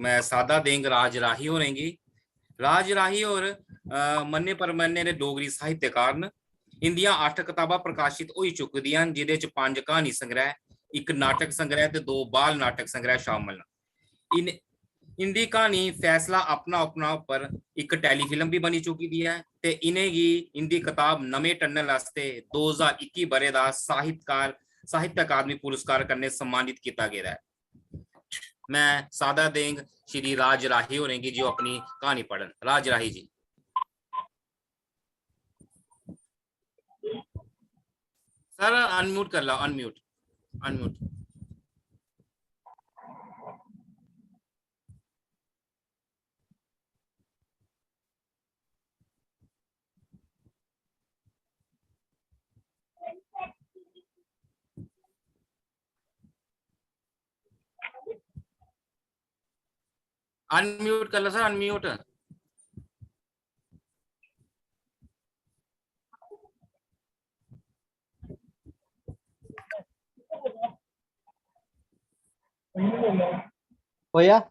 मैं सादा देंग राज राही होरें गी। राज राही होर, अ, मन्ने परमन्ने दे डोगरी साहित्यकार न। इंदियां अट्ठ कताबां प्रकाशत होई चुकी दियां न, जि'दे च पंज क्हानी संग्रैह, इक नाटक संग्रैह ते दो बाल नाटक संग्रैह शामल न। इन-, इंदी क्हानी फैसला अपना अपना पर इक टेलीफिल्म बी बनी चुकी दी ऐ ते इ'नेंगी इंदी कताब नमें टन्नल आस्तै दो ज्हार इक्की ब'रे दा साहित्यकार, साहित्य अकादमी पुरस्कार कन्नै सम्मानित कीता गेदा ऐ। मैं सादा देंग श्री राज राही होरें गी जो अपनी क्हानी पढ़न। राज राही जी। सर, अनम्यूट कर लो, अनम्यूट, अनम्यूट। अनम्यूट कर लो सर, अनम्यूट। होया?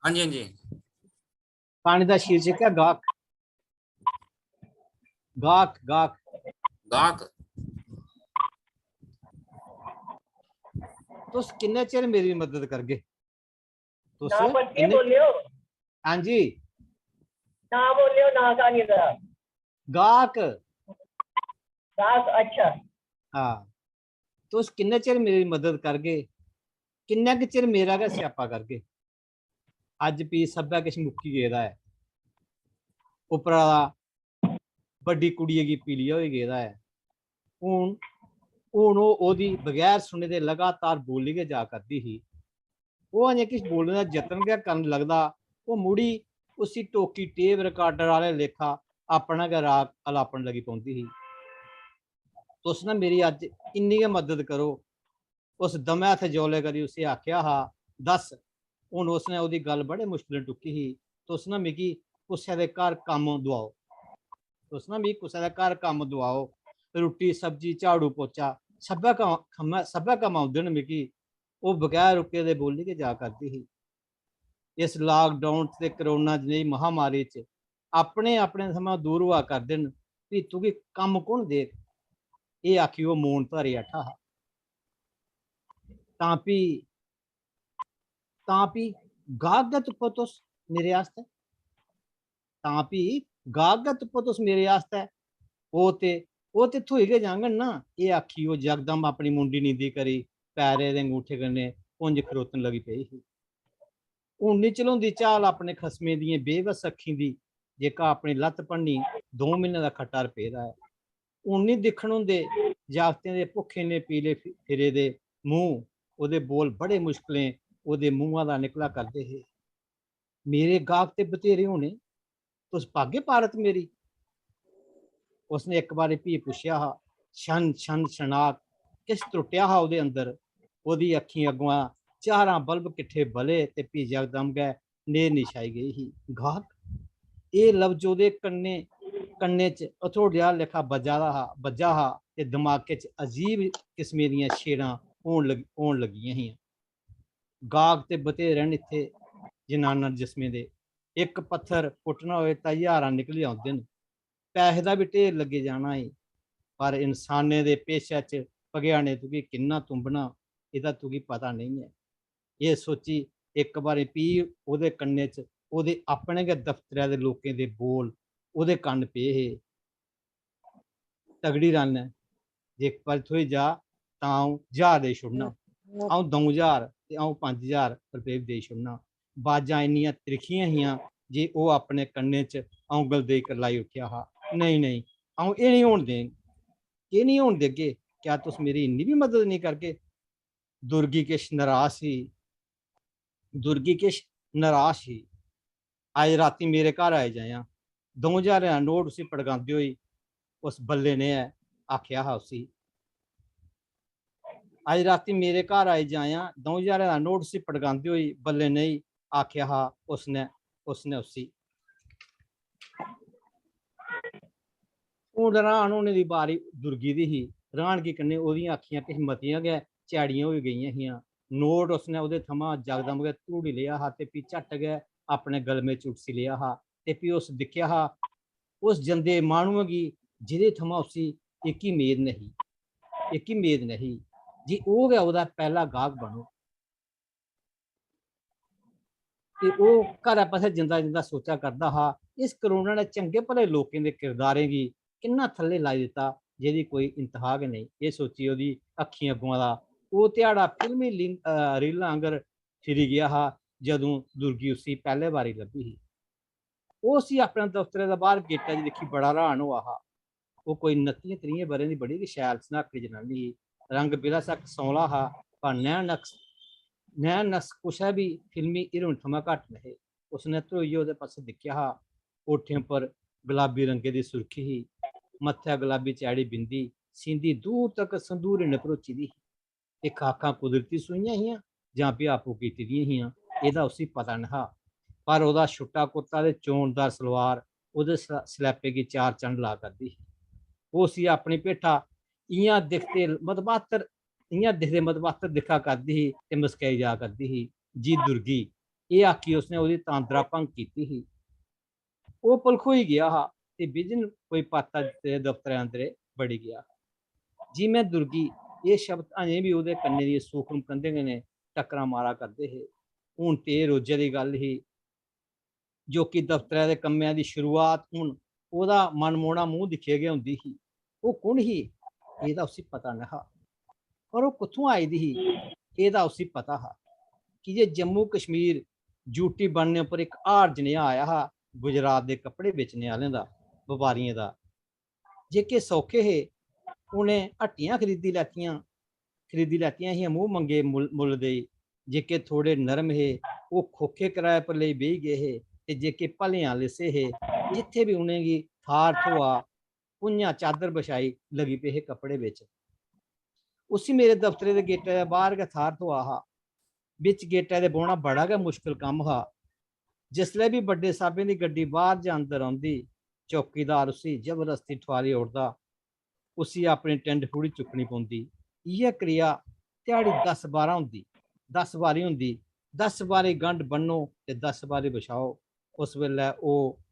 हाँ जी, हाँ जी। क्हानी दा शीर्षक ऐ गाहक। गाहक, गाहक। गाहक। तुस किन्ने चिर मेरी मदद करगे? तुस ना परतियै किन्ने बोलेओ। हां जी। ना बोलेओ, ना क्हानी दा। गाहक। गाहक, अच्छा। हां, तुस किन्ने चिर मेरी मदद करगे? किन्ने क चिर मेरा गै स्यापा करगे? अज्ज भी सब्भै किश मुक्की गेदा ऐ। उप्परा दा बड्डी कुड़ियै गी पीलिया होई गेदा ऐ। हून हून ओह् ओह्दी बगैर सुने दे लगातार बोली गै जा करदी ही। ओह् अजें किश बोलने दा जतन गै करन लगदा, ओह् मुड़ी उसी टोकी टेप रिकार्डर आह्ले लेखा अपना गै राग अलापन लगी पौंदी ही। "तुस ना मेरी अज्ज इन्नी गै मदद करो।" उस दमै हत्थ जौले करी उसी आखेआ हा, "दस्स।" हून उसने ओह्दी गल्ल बड़े मुश्कलें टुक्की ही, "तुस ना मिगी कुसै दे घर कम्म दुआओ, तुस ना मिगी कुसै दे घर कम्म दुआओ, रुट्टी सब्जी झाड़ू पोचा सब्भै कम्म, सब्भै कम्म औंदे न मिगी।" ओह् बगैर रुके दे बोली गै जा करदी ही। "इस लाकडाउन ते कोरोना जनेही महामारी च अपने अपने थमां दूर होआ करदे न, फ्ही तुगी कम्म कु'न देग?" एह् आखी ओह् मौन धारी बैठा हा। "तां फ्ही, तां फ्ही गाहक गै तुप्पो तुस मेरे आस्तै, तां फ्ही गाहक गै तुप्पो तुस मेरे आस्तै, ओह् ते, ओह् ते थ्होई गै जाङन ना।" एह् आखी ओह् यकदम अपनी मुंडी नींदी करी पैरै दे अंगूठे कन्नै पुंज खरोतन लगी पेई ही। हून निं चलोंदी चाल अपने खसमै दियें बेबस अक्खीं दी, जेह्का अपनी लत्त भन्नी दो म्हीने दा खट्टा 'र पेदा ऐ। हून निं दिक्खन होंदे जागतें दे भुक्खे ने पीले फि-, फिरे दे मूंह्। ओह्दे बोल बड़े मुश्कलें ओह्दे मूंहा दा निकला करदे हे। "मेरे गाहक ते बथेरे होने, तुस पागे पारत मेरी?" उसने इक बारी फ्ही पुच्छेआ हा। छन छन छनाक किश त्रुट्टेआ हा ओह्दे अंदर। ओह्दी अक्खीं अगुआं ज्हारां बल्ब किट्ठे बले ते फ्ही यकदम गै न्हेरनी छाई गेई ही। "गाहक?" एह् लफ्ज ओह्दे कन्ने, कन्ने च हथौड़े आह्ला लेखा बज्जा दा हा, बज्जा हा ते दमाकै च अजीब किस्में दियां छेड़ां होन लग-, होन लगियां हियां। "गाहक ते बथेरे न इत्थै जनाना जिस्में दे, इक पत्थर पुट्टना होए तां ज्हारां निकली औंदे न। पैहे दा बी ढेर लग्गी जाना ई, पर इंसानें दे पेशे च भगेआने तुगी किन्ना तुंबना, एह्दा तुगी पता नेईं ऐ।" एह् सोची इक बारी फ्ही ओह्दे कन्ने च ओह्दे अपने गै दफ्तरै दे लोकें दे बोल ओह्दे कन्न पे हे। "तगड़ी रन ऐ, जे इक बारी थ्होई जा तां अ'ऊं ज्हार देई छोड़ना, अ'ऊं द'ऊं ज्हार ते अ'ऊं पंज ज्हार रपेऽ बी देई छोड़ना।" बाजां इन्नियां त्रिक्खियां हियां जे ओह् अपने कन्ने च औंगल देई करलाई उट्ठेआ हा। "नेईं, नेईं, अ'ऊं एह् निं होन देङ।" "केह् निं होन देगे? क्या तुस मेरी इन्नी बी मदद निं करगे?" दुर्गी किश नराश ही, दुर्गी किश नराश ही। "अज्ज रातीं मेरे घर आई जायां।" द'ऊं ज्हारें दा नोट उसी पड़कांदे होई उस बल्ले ने आखेआ हा उसी। "अज्ज रातीं मेरे घर आई जायां।" द'ऊं ज्हारें दा नोट उसी पड़कांदे होई बल्ले नेही आखेआ हा उसने, उसने उसी। हून रहान होने दी बारी दुर्गी दी ही। रहानगी कन्नै ओह्दियां अक्खियां किश मतियां गै चैड़ियां होई गेइयां हियां। नोट उसने ओह्दे थमां जकदम गै धूड़ी लेआ हा ते फ्ही झट्ट गै अपने गलमे च उटसी लेआ हा ते फ्ही उस दिक्खेआ हा उस जंदे माह्नुए गी जेह्दे थमां उसी एह्की मेद नेही, एह्की मेद नेही जे ओह् गै ओह्दा पैह्ला गाह्क बनग। ते ओह् घरै पासै जंदा जंदा सोचा करदा हा, "इस कोरोना ने चंगे भले लोकें दे किरदारें गी किन्ना थल्ले लाई दित्ता, जेह्दी कोई इंतहा गै नेईं।" एह् सोची ओह्दी अक्खीं अग्गुआं दा ओह् ध्याड़ा फिल्मी लिंग-, अ, रीलां आंगर फिरी गेआ हा, जदूं दुर्गी उसी पैह्ले बारी लब्भी ही। ओह् उसी अपने दफ्तरै दे बाह्र गेटा च दिक्खी बड़ा र्हान होआ हा। ओह् कोई नत्तियें त्रीहें ब'रें दी बड़ी गै शैल सन्हाकड़ी जनानी ही। रंग बिला सा कसौला हा, पर नैन नक्श, नैन नक्श कुसै बी फिल्मी हीरोइन थमां घट्ट नेहे। उसने ध्रोइयै ओह्दे पासै दिक्खेआ हा। ओठें पर गलाबी रंगे दी सुर्खी ही, मत्थै गलाबी चैड़ी बिंदी, सींदी दूर तक संदूरी ने भरोची दी ही। ते खाखां कुदरती सूइयां हियां जां फ्ही आपूं कीती दियां हियां, एह्दा उसी पता नेहा। पर ओह्दा छुट्टा कुर्ता ते चोनदार सलवार ओह्दे स-, सलैपे गी चार चंड ला करदी ही। ओह् उसी अपनी भेठा इ'यां दिखदे मदमातर, इ'यां दिखदे मदमातर दिक्खा करदी ही ते मुस्कराई जा करदी ही। "जी दुर्गी," एह् आखी उसने ओह्दी तांदरा भंग कीती ही। ओह् भलखोई गेआ हा ते बिजन कोई पाता दित्ते दे दफ्तरै अंदर बड़ी गेआ हा। "जी में दुर्गी, एह् शब्द अजें बी ओह्दे कन्नै दियें सूखम कंधें कन्नै टक्करां मारा करदे हे। हून ते एह् रोजै दी गल्ल ही जो कि दफ्तरै दे कम्मै दी शुरुआत हून ओह्दा मनमोहना मूंह दिक्खियै गै होंदी ही। ओह् कु'न ही, एह्दा उसी पता नेहा, पर ओह् कुत्थुआं आई दी ही, एह्दा उसी पता हा। की जे जम्मू कश्मीर यूटी बनने उप्पर इक हार जनेहा आया हा गुजरात दे कपड़े बेचने आह्लें दा, बपारियें दा। जेह्के सौखे हे, उ'नें हट्टियां खरीदी लैतियां, खरीदी लैतियां हियां मूंह मंगे मुल-, मुल्ल देई। जेह्के थोड़े नरम हे, ओह् खोखे कराए पर लेई बेही गे हे, ते जेह्के भलेआं लिस्से हे, जित्थै बी उ'नेंगी थाह्र थ्होआ, भुञां चादर बछाई लगी पे हे कपड़े बेचन। उसी मेरे दफ्तरै दे गेटै दे बाह्र गै थाह्र थ्होआ हा। बिच गेटै दे बौह्ना बड़ा गै मुश्कल कम्म हा। जिसलै बी बड्डे साह्बें दी गड्डी बाह्र जां अंदर औंदी, चौकीदार उसी जबरदस्ती ठुआली ओड़दा। उसी अपनी टिंड थोड़ी चुक्कनी पौंदी। इ'यै क्रिया ध्याड़ी दस बारां होंदी, दस बारी होंदी। दस बारी गंढ बन्नो ते दस बारी बछाओ। उस बेल्लै ओह्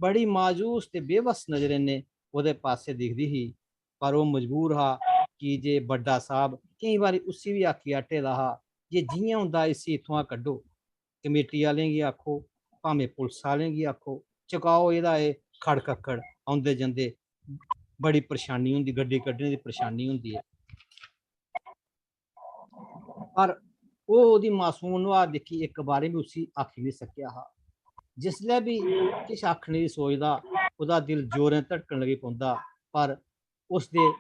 बड़ी मायूस ते बेबस नजरें ने ओह्दे पासै दिखदी ही, पर ओह् मजबूर हा, की जे बड्डा साह्ब केईं बारी उसी बी आखी हटे दा हा जे जि'यां होंदा इसी इत्थुआं कड्ढो। कमेटी आह्लें गी आखो, भामें पुलस आह्लें गी आखो, चुकाओ एह्दा एह् खड़ कक्कड़, औंदे जंदे बड़ी परेशानी होंदी, गड्डी कड्ढने दी परेशानी होंदी ऐ। पर ओह् ओह्दी मासूम नुहार दिक्खी इक बारी बी उसी आखी निं सकेआ हा। जिसलै बी किश आखने दी सोचदा, ओह्दा दिल जोरें धड़कन लगी पौंदा। पर उसदे,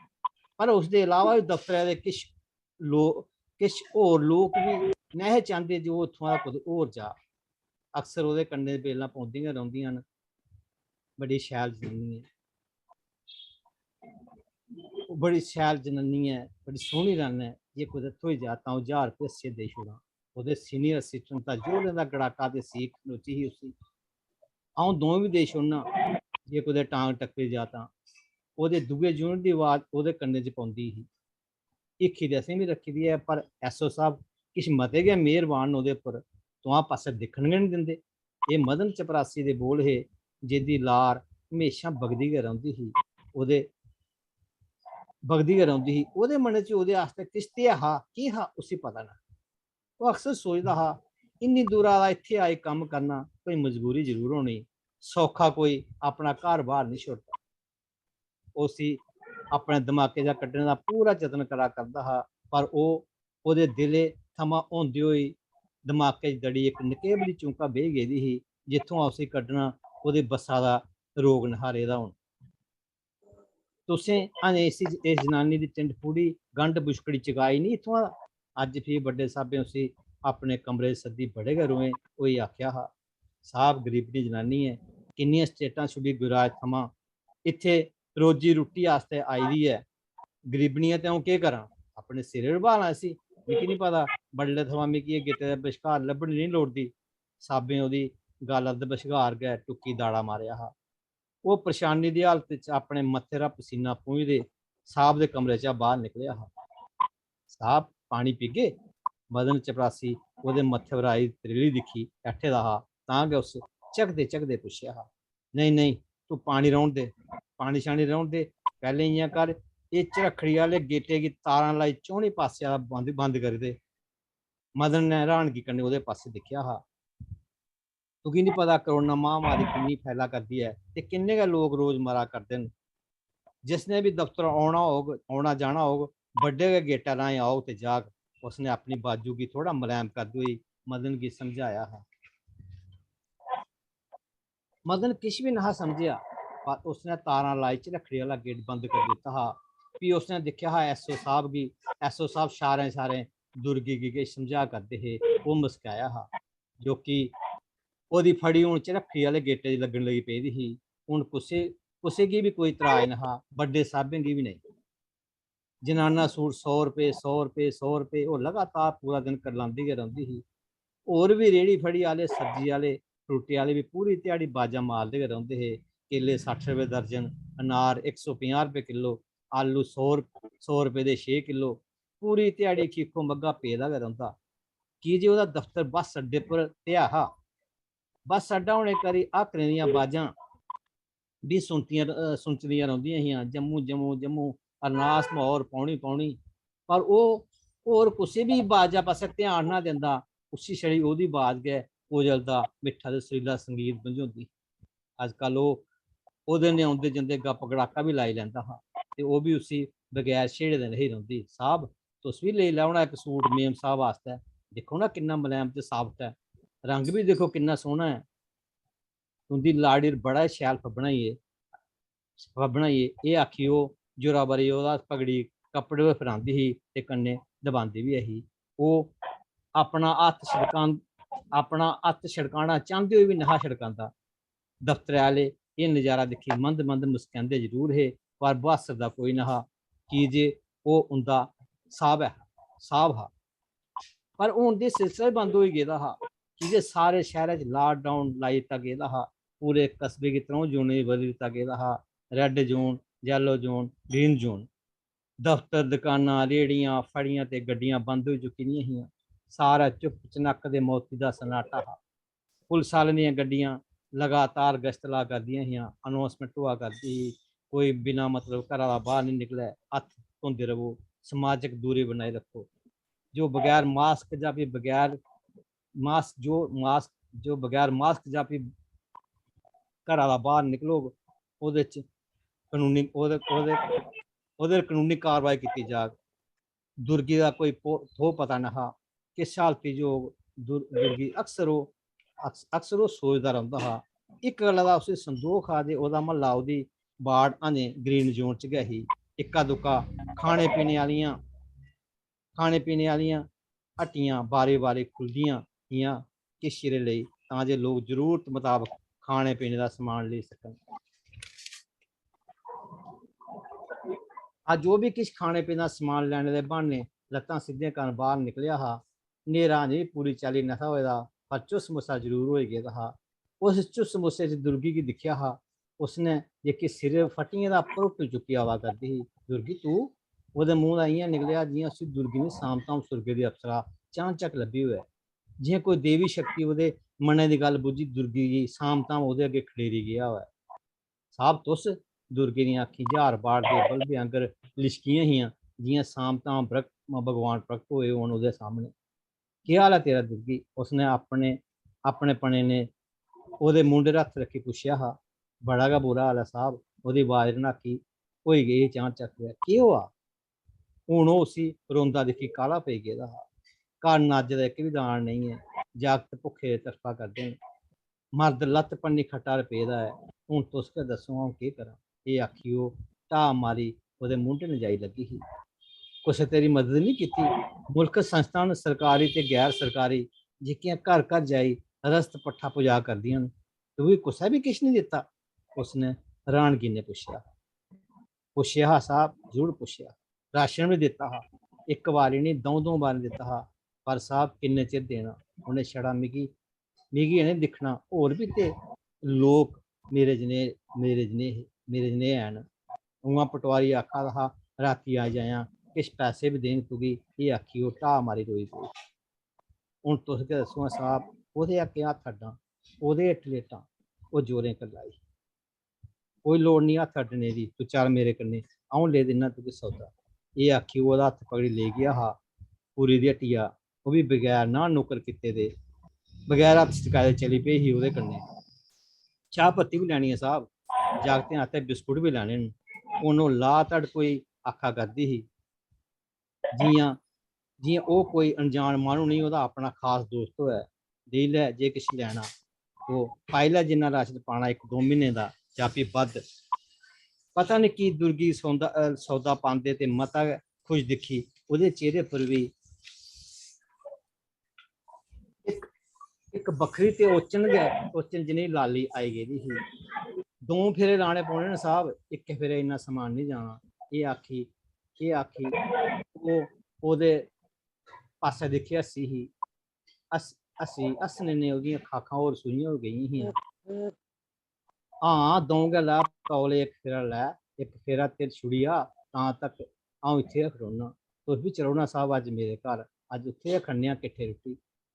पर उसदे इलावा बी दफ्तरै दे किश लोक, किश होर लोक बी नेहे चांह्दे जे ओह् उत्थुआं दा कुतै होर जा। अक्सर ओह्दे कन्नै बेलां पौंदियां गै रौंह्दियां न। बड़ी शैल जनानी ऐ, ओह् बड़ी शैल जनानी ऐ, बड़ी सोह्नी रन्न ऐ। जे कुतै थ्होई जा तां ओह् ज्हार रपेऽ हस्सियै देई छोड़ां। ओह्दे senior assistant दा जोरें दा गड़ाका ते सीख खनोची ही उसी। अ'ऊं दोऐ बी देई छोड़ना जे कुतै टांग टकरी जा तां। ओह्दे दूए unit दी अवाज ओह्दे कन्नै च पौंदी ही। हिक्खी ते असें बी रक्खी दी ऐ, पर S O साह्ब किश मते गै मेह्रबान न ओह्दे उप्पर। तुआं पासै दिक्खन गै निं दिंदे। एह् मदन चपरासी दे बोल हे, जेह्दी लार म्हेशां बगदी गै रौंह्दी ही। ओह्दे, बगदी गै रौंह्दी ही। ओह्दे मनै च ओह्दे आस्तै किश ते ऐ हा, केह् हा, उसी पता नेईं। ओह् अक्सर सोचदा हा, "इन्नी दूरा दा इत्थै आई कम्म करना, कोई मजबूरी जरूर होनी, सौखा कोई अपना घर-बार निं छोड़दा।" उसी अपने दमाकै चा कड्ढने दा पूरा जतन करा करदा हा, पर ओह्, ओह्दे दिलै थमां होंदे होई दमाकै च दड़ी इक नकेबली चूंका बेही गेदी ही, जित्थुआं उसी कड्ढना ओह्दे बस्सा दा रोग नेहा रेह्दा हून। तुसें अजें इसी, इस जनानी दी टिंड फूड़ी, गंढ बुछकड़ी चकाई निं इत्थुआं दा? अज्ज फ्ही बड्डे साह्बें उसी अपने कमरे च सद्दी बड़े गै रोहें होई आखेआ हा, "साह्ब, गरीबनी जनानी ऐ, किन्नियां स्टेटां छुड़ी गुजरात थमां इत्थै रोजी रुट्टी आस्तै आई दी ऐ। गरीबनी ऐ ते अ'ऊं केह् करां? अपने सिरै पर बालां इसी। मिगी निं पता, बडलै थमां मिगी एह् गेटै दे बश्कार लब्भनी निं लोड़दी।" साह्बें ओह्दी गल्ल अद्ध बश्कार गै टुक्की दाड़ा मारेआ हा। ओह् परेशानी दी हालत च अपने मत्थे रा पसीना पूंझदे साह्ब दे कमरे चा बाह्र निकलेआ हा। "साह्ब, पानी पीगे?" मदन चपरासी ओह्दे मत्थे पर आई त्रिली दिक्खी बैठे दा हा, तां गै उस झकदे-झकदे पुच्छेआ हा। "नेईं, नेईं, तूं पानी रौह्न दे, पानी-शानी रौह्न दे। पैह्लें इ'यां कर, एह् झरक्खड़ी आह्ले गेटे गी तारां लाई चौनी पासेआ बंद, बंद करी दे।" मदन ने र्हानगी कन्नै ओह्दे पासै दिक्खेआ हा। तुगी निं पता करोना महामारी किन्नी फैला करदी ऐ ते किन्ने गै लोक रोज मरा करदे न। जिसने बी दफ्तर औना होग, औना जाना होग, बड्डे गै गेटै राहें औग ते जाग। उसने अपनी बाजू गी थोह्ड़ा मलैम करदे होई मदन गी समझाया हा। मदन किश बी नेहा समझेआ, पर उसने तारां लाई झरक्खड़ी आह्ला गेट बंद करी दित्ता हा। फ्ही उसने दिक्खेआ हा S O साह्ब गी। S O साह्ब शारें-शारें दुर्गी गी किश समझा करदे हे। ओह् मुस्काया हा। जो कि ओह्दी फड़ी हून झरक्खड़ी आह्ले गेटे च लग्गन लगी पेदी ही। हून कुसै, कुसै गी बी कोई त्राऽ नेहा, बड्डे साह्बें गी बी नेईं। जनाना सूट सौ रपेऽ, सौ रपेऽ, सौ रपेऽ, ओह् लगातार पूरा दिन करलांदी गै रौंह्दी ही। होर बी रेह्ड़ी फड़ी आह्ले, सब्जी आह्ले, फ्रूटी आह्ले बी पूरी ध्याड़ी बाजां मारदे गै रौंह्दे हे। केले सट्ठ रपेऽ दर्जन, अनार इक सौ पंजाह् रपेऽ किल्लो, आलू सौ, सौ रपेऽ दे छे किल्लो। पूरी ध्याड़ी खीखो मग्गा पेदा गै रौंह्दा, की जे ओह्दा दफ्तर बस अड्डे पर ते ऐ हा। बस अड्डा होने करी हाकरें दियां बाजां बी सुनतियां, अ, सुनचदियां रौंह्दियां हियां, "जम्मू, जम्मू, जम्मू, अरनास, म्हौर, पौनी, पौनी।" पर ओह् होर कुसै बी बाजा पासै ध्यान ना दिंदा, उसी छड़ी ओह्दी बाज गै कोयल दा मिट्ठा ते सुरीला संगीत बंझोंदी। अजकल ओह्, ओह्दे ने औंदे जंदे गप्प गड़ाका बी लाई लैंदा हा ते ओह् बी उसी बगैर छेड़े दे नेईं रौंह्दी। "साह्ब, तुस बी लेई लैओ ना इक सूट मेम साह्ब आस्तै, दिक्खो ना किन्ना मलैम ते साबत ऐ, रंग बी दिक्खो किन्ना सोह्ना ऐ, तुं'दी लाड़ी 'र बड़ा गै शैल फब्बना ई एह्।" फब्बना ई एह् आखी ओह् जोराबरी ओह्दा पगड़ी कपड़े पर फरांदी ही ते कन्नै दबांदी बी ऐ ही। ओह् अपना हत्थ छड़कान-, अपना हत्थ छड़काना चांह्दे होई बी नेहा छड़कांदा। दफ्तरै आह्ले एह् नजारा दिक्खी मंद-मंद मुस्कैंदे जरूर हे, पर ब्हासर दा कोई नेहा, की जे ओह् उं'दा साह्ब ऐ, साह्ब हा। पर हून ते सिलसिला बी बंद होई गेदा हा, की जे सारे शैह्रै च lockdown लाई दित्ता गेदा हा। पूरे कस्बे गी त्र'ऊं जोनें च बदली दित्ता गेदा हा, red zone, yellow zone, green zone। दफ्तर, दकानां, रेह्ड़ियां, फड़ियां ते गड्डियां बंद होई चुकी दियां हियां। सारै चुप्प चनक्क ते मौती दा सन्नाटा हा। पुलस आह्लें दियां गड्डियां लगातार गश्त ला करदियां हियां। Announcement होआ करदी ही, "कोई बिना मतलब घरा दा बाह्र निं निकलै, हत्थ धोंदे र'वो, समाजक दूरी बनाई रक्खो।" जो बगैर mask जां फ्ही बगैर mask, जो mask, जो बगैर mask जां फ्ही घरा दा बाह्र निकलग, ओह्दे च कनूनी, ओह्दे, ओह्दे, ओह्दे पर कनूनी कार्रवाई कीती जाग। दुर्गी दा कोई पो-, थोह् पता नेहा, किस हालती च होग। दुर-, दुर्गी अक्सर ओह्, अक्स-, अक्सर ओह् सोचदा रौंह्दा हा। इक गल्ला दा उसी संदोख हा जे ओह्दा म्हल्ला, ओह्दी बाड़ अजें green zone च गै ही। इक्का दुक्का खाने पीने आह्लियां, खाने पीने आह्लियां हट्टियां बारी-बारी खु'लदियां हियां किश चिरै लेई, तां जे लोक जरूरत मताबक खाने पीने दा समान लेई सकन। अज्ज ओह् बी किश खाने पीने दा समान लैने दे ब्हान्ने लत्तां सिद्धियां करन बाह्र निकलेआ हा। न्हेरा अजें बी पूरी चाल्ली नथा होए दा, पर चुस मुसा जरूर होई गेदा हा। उस चुस मुसे च दुर्गी गी दिक्खेआ हा। उसने जेह्की सिरै फट्टियें दा भरोटू चुक्की आवा करदी ही, "दुर्गी, तू?" ओह्दे मूंह दा इ'यां निकलेआ जि'यां उसी दुर्गी दी सामताम सुर्गे दी अप्सरा चानचक्क लब्भी होऐ, जि'यां कोई देवी शक्ति ओह्दे मनै दी गल्ल बुज्झी दुर्गी गी सामताम ओह्दे अग्गें खड़ेरी गेआ होऐ। "साह्ब, तुस?" दुर्गे दियां अक्खीं ज्हार बाड़ दे बल्बें आंगर लिशकियां हियां, जि'यां सामताम ब्रक-, भगवान प्रकट होए होन ओह्दे सामनै। "केह् हाल ऐ तेरा दुर्गी?" उसने अपने, अपने पने ने ओह्दे मूंढे 'र हत्थ रक्खी पुच्छेआ हा। "बड़ा गै बुरा हाल ऐ साह्ब," ओह्दी बाज रन्हाकी होई गेई ही चानचक्क गै। "केह् होआ?" हून ओह् उसी रोंदा दिक्खी काह्ला पेई गेदा हा। "घर नाजै दा इक बी दाना नेईं ऐ, जागत भुक्खे दे तड़फा करदे न। मर्द लत्त भन्नी खट्टा 'र पेदा ऐ, हून तुस गै दस्सो, अ'ऊं केह् करां?" एह् आखी ओह् ढाह मारी ओह्दे मूंढे न जाई लग्गी ही। "कुसै तेरी मदद निं कीती? मुल्ख संस्थां न, सरकारी ते गैर सरकारी, जेह्कियां घर घर जाई रजत पट्ठा पुजा करदियां न, तुगी कुसै बी किश निं दित्ता?" उसने र्हानगी ने पुच्छेआ। "पुच्छेआ हा साह्ब, जरूर पुच्छेआ। राशन बी दित्ता हा, इक बारी निं, द'ऊं द'ऊं बारी दित्ता हा, पर साह्ब, किन्ने चिर देना? उ'नें छड़ा मिगी, मिगी इ'नें दिक्खना, होर बी ते लोक मेरे जनेह्, मेरे जनेह् हे, मेरे जनेह् हैन। उ'आं पटवारी आखा दा हा, रातीं आई जायां, किश पैसे बी देन तुगी," एह् आखी ओह् ढाह मारी रोई पेई। "हून तुस गै दस्सो हां साह्ब, ओह्दे अग्गें हत्थ अड्डां, ओह्दे हेठ लेटां?" ओह् जोरें करलाई। "कोई लोड़ निं हत्थ अड्डने दी, तूं चल मेरे कन्नै, अ'ऊं लेई दिन्ना तुगी सौदा।" एह् आखी ओह् ओह्दा हत्थ पकड़ी लेई गेआ हा पूरी दी हट्टिया, ओह् बी बगैर नांह् नुक्कर कीते दे, बगैर हत्थ चकाए दे चली पेई ही ओह्दे कन्नै। "चाह् पत्ती बी लैनी ऐ साह्ब, जागतें आस्तै बिस्कुट बी लैने न।" हून ओह् ला धड़ कोई आखा करदी ही, जि'यां, जि'यां ओह् कोई अनजान माह्नू नेईं, ओह्दा अपना खास दोस्त होऐ। "देई लै जे किश लैना, ओह् पाई लै जिन्ना राशन पाना इक दो म्हीने दा जां फ्ही बद्ध।" पता निं की दुर्गी सौदा, अ, सौदा पांदे ते मता गै खुश दिक्खी ओह्दे चेह्रे पर बी इक, इक बक्खरी ते ओचन गै, ओचन जनेही लाली आई गेदी ही। "द'ऊं फेरे लाने पौने न साह्ब, इक्कै फेरे इन्ना समान निं जाना।" एह् आखी, एह् आखी ओह् ओह्दे पासै दिक्खी हस्सी ही। हस-, हस्सी, हस्सने ने ओह्दियां खाखां होर सूहियां होई गेइयां हियां। "हां, द'ऊं गै लै, तौले इक फेरा लै, इक फेरा ते छुड़ी आ, तां तक अ'ऊं इत्थै गै खड़ोना। तुस बी चलो ना साह्ब अज्ज मेरे घर, अज्ज उत्थै गै खन्ने आं किट्ठे रुट्टी।"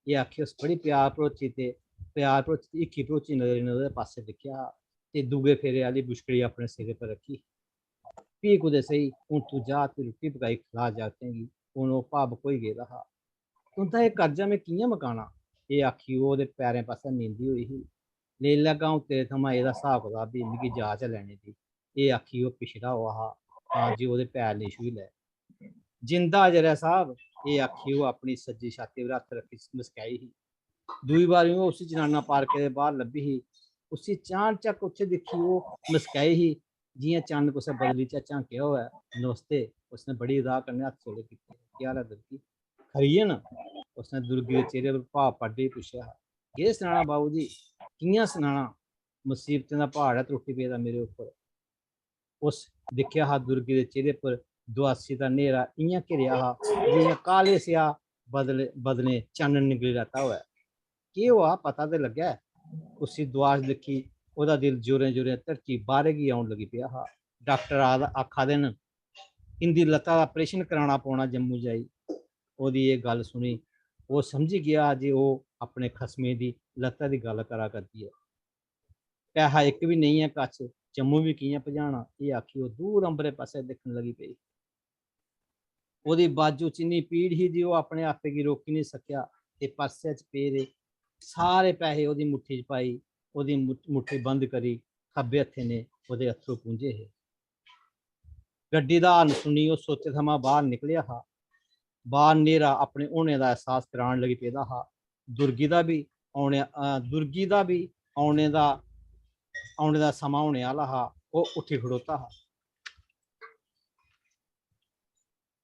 एह् आखी उस बड़ी प्यार भरोची ते, प्यार भरोची ते हिक्की भरोची नजरें ने ओह्दे पासै दिक्खेआ हा ते दूए फेरे आह्ली बुछकड़ी अपने सिरै पर रक्खी। फ्ही कुतै सेही, हून तूं जा ते रुट्टी पकाई खला जागतें गी। हून ओह् भावुक होई गेदा हा। "तुं'दा एह् कर्जा में कि'यां मकाना?" एह् आखी ओह् ओह्दे पैरें पासै नींदी होई ही। "लेई लैगा अ'ऊं तेरे थमां एह्दा स्हाब कताब बी, मिगी जाच ऐ लैने दी।" एह् आखी ओह् पिछड़ा होआ हा, तां जे ओह्दे पैर नेईं छूही लै। "जिंदा अजर ऐ साह्ब," एह् आखी ओह् अपनी सज्जी छाती पर हत्थ रक्खी मुस्काई ही। दूई बारी ओह् उसी जनाना पार्के दे बाह्र लब्भी ही। उसी चानचक्क उत्थै दिक्खी ओह् मुस्काई ही, जि'यां चन्न कुसै बदली चा झांकेआ होऐ। "नमस्ते," उसने बड़ी अदा कन्नै हत्थ चौड़े कीते। "केह् हाल ऐ दुर्गी? खरी ऐ ना?" उसने दुर्गी दे चेहरे पर भाव पढ़दे होई पुच्छेआ हा। "केह् सनाना बाऊ जी, कि'यां सनाना? मसीबतें दा प्हाड़ ऐ त्रुट्टी पेदा मेरे उप्पर।" उस दिक्खेआ हा दुर्गी दे चेहरे पर दुआसी दा न्हेरा इ'यां घिरेआ हा, जि'यां काले स्याह बदले, बदलें चन्न निगली लैता होऐ। "केह् होआ, पता ते लग्गै?" उसी दुआस दिक्खी ओह्दा दिल जोरें-जोरें धड़की बाह्रे गी औन लगी पेआ हा। "डाक्टर आ-, आखा दे न, इं'दी लत्ता दा ऑपरेशन कराना पौना जम्मू जाई।" ओह्दी एह् गल्ल सुनी ओह् समझी गेआ जे ओह् अपने खसमै दी लत्ता दी गल्ल करा करदी ऐ। "पैहा इक बी नेईं ऐ कच्छ, जम्मू बी कि'यां पजाना?" एह् आखी ओह् दूर अंबरै पासै दिक्खन लगी पेई। ओह्दी बाजू च इन्नी पीड़ ही जे ओह् अपने आपै गी रोकी नेईं सकेआ ते पर्सै च पेदे सारे पैहे ओह्दी मुट्ठी च पाई ओह्दी मुठ-, मुट्ठी बंद करी खब्बे हत्थे ने ओह्दे अत्थरू पूंझे हे। गड्डी दा हार्न सुनी ओह् सोचे थमां बाह्र निकलेआ हा। बाह्र न्हेरा अपने होने दा एहसास करान लगी पेदा हा। दुर्गी दा बी औने, अ, दुर्गी दा बी औने दा, औने दा समां होने आह्ला हा। ओह् उट्ठी खड़ोता हा।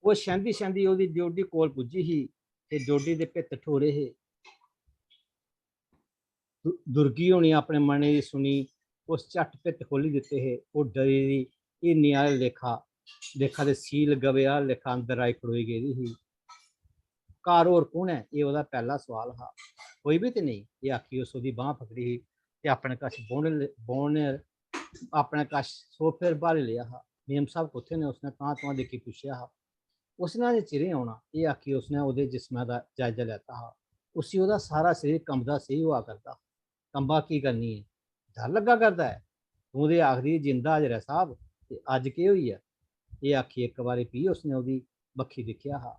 ओह् शैंदी-शैंदी ओह्दी ड्योढी कोल पुज्जी ही ते ड्योढी दे भित्त ठोरे हे। दु-, दुर्गी होनी अपने मनै दी सुनी, उस झट्ट भित्त खोह्ल्ली दित्ते हे। ओह् डरी दी हिरनी आह्ले लेखा, लेखा ते सील गवे आह्ले लेखा अंदर आई खड़ोई गेदी ही। "घर होर कु'न ऐ?" एह् ओह्दा पैह्ला सोआल हा। "कोई बी ते नेईं," एह् आखी उस ओह्दी बांह् पकड़ी ही ते अपने कश बौह्ने ले-, बौह्ने, अपने कश सोफे पर ब्हाली लेआ हा। "मेम साह्ब कुत्थै न?" उसने तांह् तुआंह् दिक्खी पुच्छेआ हा। "उसने अजें चिरें औना," एह् आखी उसने ओह्दे जिस्मै दा जायजा लैता हा। उसी ओह्दा सारा शरीर कंबदा सेही होआ करदा हा। "कंबा की करनी ऐ? डर लग्गा करदा ऐ? तूं ते आखदी जिंदा हाजर ऐ साह्ब, ते अज्ज केह् होई गेआ?" एह् आखी इक बारी फ्ही उसने ओह्दी बक्खी दिक्खेआ हा।